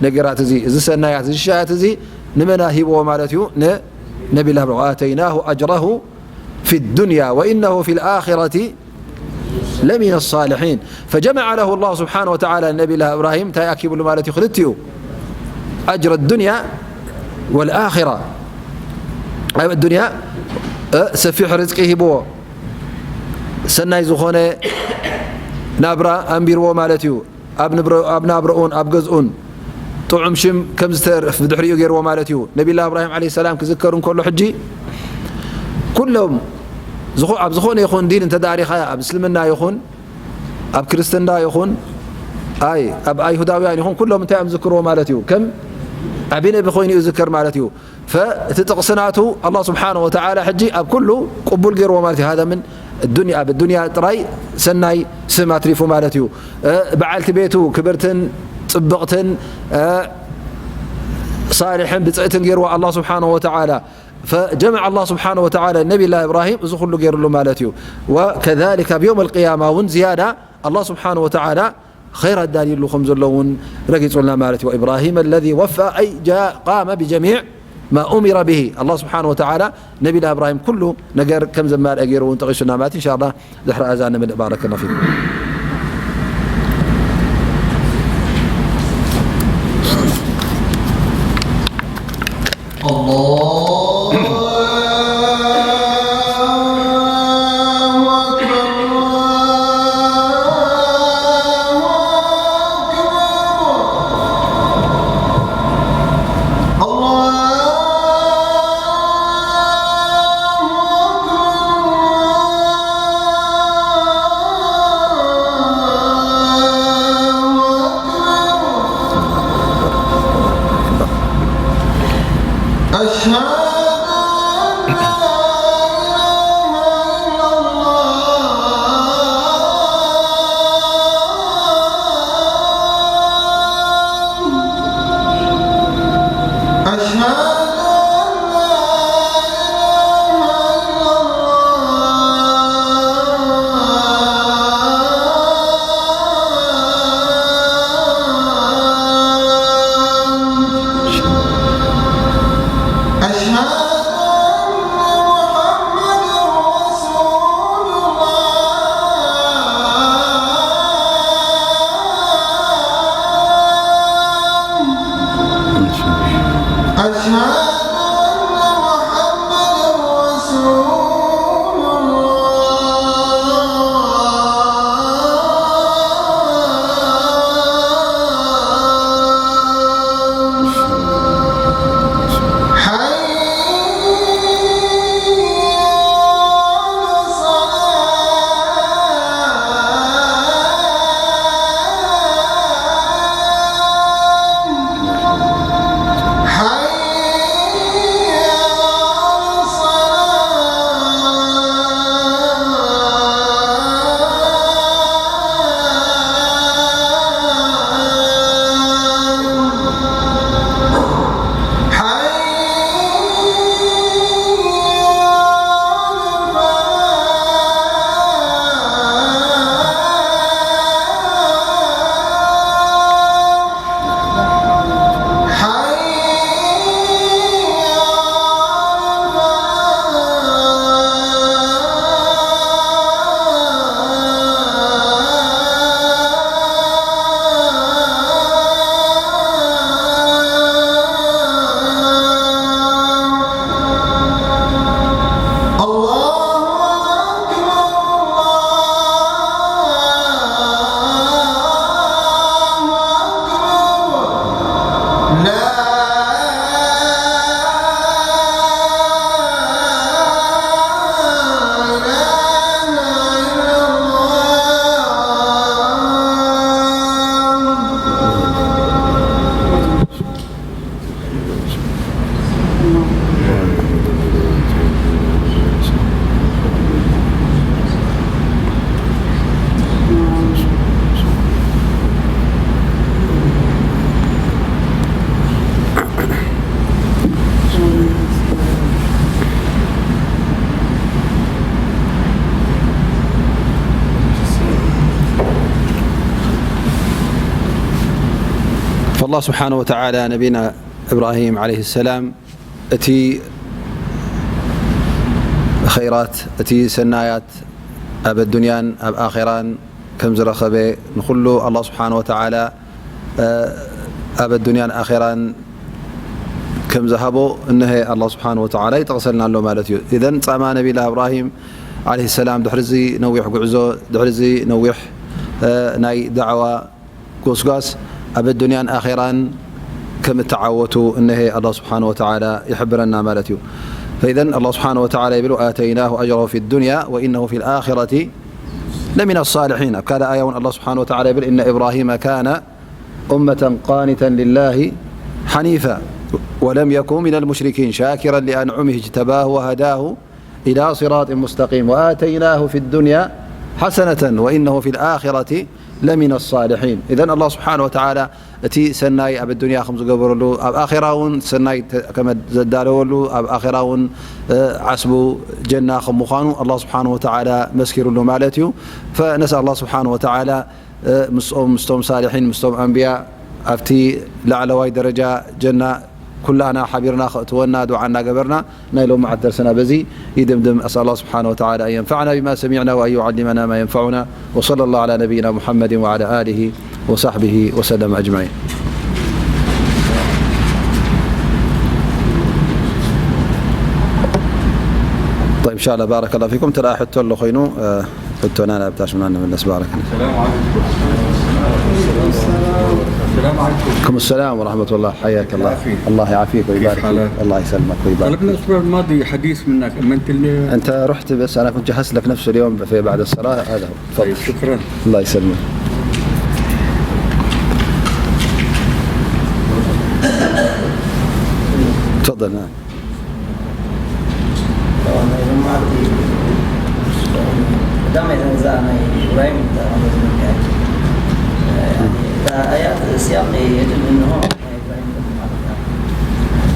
ነገራት እዚ፣ እዚ ሰናያት፣ እዚ ሽሻያት እዚ ንመን ሂብዎ ማለት እዩ? ንነቢላህ እብራሂም። ወኣተይናሁ ኣጅረሁ ፊ ዱንያ ወኢነሁ ፊ ልኣኺረቲ ለሚነ ሳሊሒን። ፈጀመዐ ለሁ ላሁ ስብሓነ ወተዓላ ንነቢላህ እብራሂም እንታይ ኣኪብሉ ማለት እዩ? ክልቲኡ ኣጅረ ዱንያ ወልኣኺራ። ኣብ ኣዱንያ፣ እ፣ ሰፊሕ ርዝቂ ሂብዎ፣ ሰናይ ዝኾነ ናብራ ኣንቢርዎ ማለት እዩ። ኣብ ንብረ-፣ ኣብ ናብረኡን ኣብ ገዝኡን ጥዑም ሽም ከም ዝተርፍ ብድሕሪኡ ገይርዎ ማለት እዩ። ነቢላ እብራሂም ዓለይሂ ሰላም ክዝከር እንከሎ ሕጂ ኩሎም ዝኾ-፣ ኣብ ዝኾነ ይኹን ዲን እንተ ደኣ ሪኻ፣ ኣብ እስልምና ይኹን ኣብ ክርስትና ይኹን፣ ኣይ፣ ኣብ ኣይሁዳውያን ይኹን፣ ኩሎም እንታይ እዮም ዝዝክርዎ ማለት እዩ? ከም ዓቢ ነቢ ኮይኑ እዩ ዝዝከር ማለት እዩ። ፈ-፣ እቲ ጥቕሲ ናቱ ኣላህ ስብሓነ ወተዓላ ሕጂ ኣብ ኩሉ ቅቡል ገይርዎ ማለት እዩ። ሃዛ ምን ዱንያ፣ ኣብ ዱንያ ጥራይ ሰናይ ስም ኣትሪፉ ማለት እዩ። እ፣ በዓልቲ ቤቱ ክብርትን ጽብቕትን፣ እ፣ ሳልሕን ብጽእትን ገይርዎ ኣላህ ስብሓነ ወተዓላ። ፈጀመዐ ኣላህ ስብሓነ ወተዓላ ነቢላ እብራሂም እዚ ኩሉ ገይርሉ ማለት እዩ። ወከዛሊክ ኣብ የውም ኣልቅያማ እውን ዝያዳ ኣላህ ስብሓነ ወተዓላ ኸይር ኣዳልዩሉ ከም ዘሎ እውን ረጊጹልና ማለት እዩ። ወኢብራሂም ኣለዚ ወፋ ኣይ ጃ ቃመ ብጀሚዕ ማ ኡሚረ ብሂ። ኣላህ ስብሓነ ወተዓላ ነቢላ እብራሂም ኩሉ ነገር ከም ዘማልአ ገይሩ እውን ጠቒሱልና ማለት እዩ። ኢንሻ ኣላህ ድሕሪ ኣዛን ንምልእ። ባረከላሁ ፊኩም። الله أكبر، الله أكبر، الله أكبر. أشهد أن لا إله إلا الله. أشهد أن لا إله إلا الله. أشهد ኣላህ ስብሓነ ወተዓላ ነቢና እብራሂም ዓለይሂ ሰላም እቲ ኸይራት፣ እቲ ሰናያት ኣብ ኣዱንያን ኣብ ኣኼራን ከም ዝረኸበ፣ ንኹሉ ኣላህ ስብሓነ ወተዓላ፣ እ፣ ኣብ ኣዱንያን ኣኼራን ከም ዝሃቦ እነሀ ኣላህ ስብሓነ ወተዓላ ይጠቕሰልና ኣሎ ማለት እዩ። ኢዘን ጻማ ነቢላ እብራሂም ዓለይሂ ሰላም ድሕሪ እዚ ነዊሕ ጉዕዞ፣ ድሕሪ እዚ ነዊሕ፣ እ፣ ናይ ዳዕዋ ጎስጓስ ኣብ ኣዱንያን ኣኼራን ከም እተዓወቱ እነሀ ኣላህ ስብሓነ ወተዓላ ይሕብረና ማለት እዩ። ፈኢዘን ኣላህ ስብሓነ ወተዓላ ይብል፣ "ወኣተይናሁ ኣጅረሁ ፊ ዱንያ ወኢነሁ ፊ ልኣኺረቲ ለሚነ ሳሊሒን." ኣብ ካልእ ኣያ እውን ኣላህ ስብሓነ ወተዓላ ይብል፣ "ኢነ ኢብራሂመ ካነ ኡመተን ቃኒተን ሊላሂ ሓኒፋ ወለም የኩን ሚነል ሙሽሪኪን ሻኪረን ሊአንዑሚሂ እጅተባሁ ወሀዳሁ ኢላ ሲራጢን ሙስተቂም ወኣተይናሁ ፊ ዱንያ ሓሰነተን ወኢነሁ ፊ ልኣኺረቲ ለሚነ ሳሊሒን." ኢዘን ኣላህ ስብሓነ ወተዓላ እቲ ሰናይ ኣብ ኣዱንያ ከም ዝገበረሉ፣ ኣብ ኣኼራ እውን ሰናይ ተ-፣ ከም ዘዳለወሉ፣ ኣብ ኣኼራ እውን፣ እ፣ ዓስቡ ጀና ከም ምዃኑ ኣላህ ስብሓነ ወተዓላ መስኪሩሉ ማለት እዩ። ፈነስኣል ኣላህ ስብሓነ ወተዓላ፣ እ፣ ምስኦም፣ ምስቶም ሳሊሒን፣ ምስቶም ኣንብያ ኣብቲ ላዕለዋይ ደረጃ ጀና ኩላና ሓቢርና ከእትወና ዱዓ እናገበርና ናይ ሎማዓት ደርስና በዚ ይድምድም። أسأل الله سبحانه وتعالى أن ينفعنا بما سمعنا وأن يعلمنا ما ينفعنا. وصلى الله على نبينا محمد وعلى آله وصحبه وسلم أجمعين. طيب، إن شاء الله، بارك الله فيكم. ترى حتى الله خينو، آه، ሕቶና ናብ ታሽምና ንምለስ። ባረክ። السلام عليكم. السلام عليكم. عليكم السلام ورحمة الله. حياك الله. العافية. الله يعافيك ويبارك فيك. الله يسلمك ويبارك فيك. طلبنا الأسبوع الماضي حديث منك، أما أنت اللي أنت رحت، بس أنا كنت جهزت لك نفس اليوم في بعد الصلاة. هذا هو. تفضل. طيب، شكرًا. الله يسلمك. تفضل. نعم. ቀዳማይ እዛ ናይ ኢብራሂም እታ ማለት ነው። እታ ኣያት ሲያቅ የድል እንሆ ናይ ኢብራሂም ማለት ነው።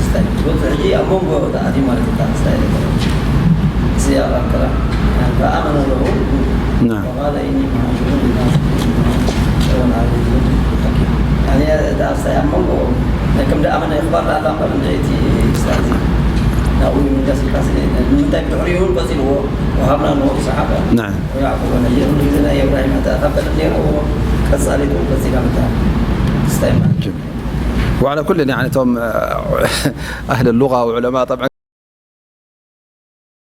ስታይ፣ ሕጂ ኣብ መንጎ ተኣትዩ ማለት እዩ። ስታይ፣ ሲያቅ ኣከራ ፈኣመነ ለሁ نعم. وقال إني مهاجر إلى ربي إنه هو العزيز الحكيم. يعني እታ ስታይ ኣብ መንጎ ናይ ከም ደኣ መን ይኽባር ደኣ እምበር እንደ እቲ ስታይ ናብኡ ይምለስ ኢልካ ስለ ንምንታይ ብድሕሪኡ እውን ቀጺልዎ وهبنا له إسحاق نعم. ويعقوب نبيا من عندنا يا إبراهيم أنت أخاف من نيره ቀጻሊቱ ቀጺላ መታ ስታይ ማለት جميل. وعلى كل، يعني، توم، آه، أهل اللغة وعلماء طبعًا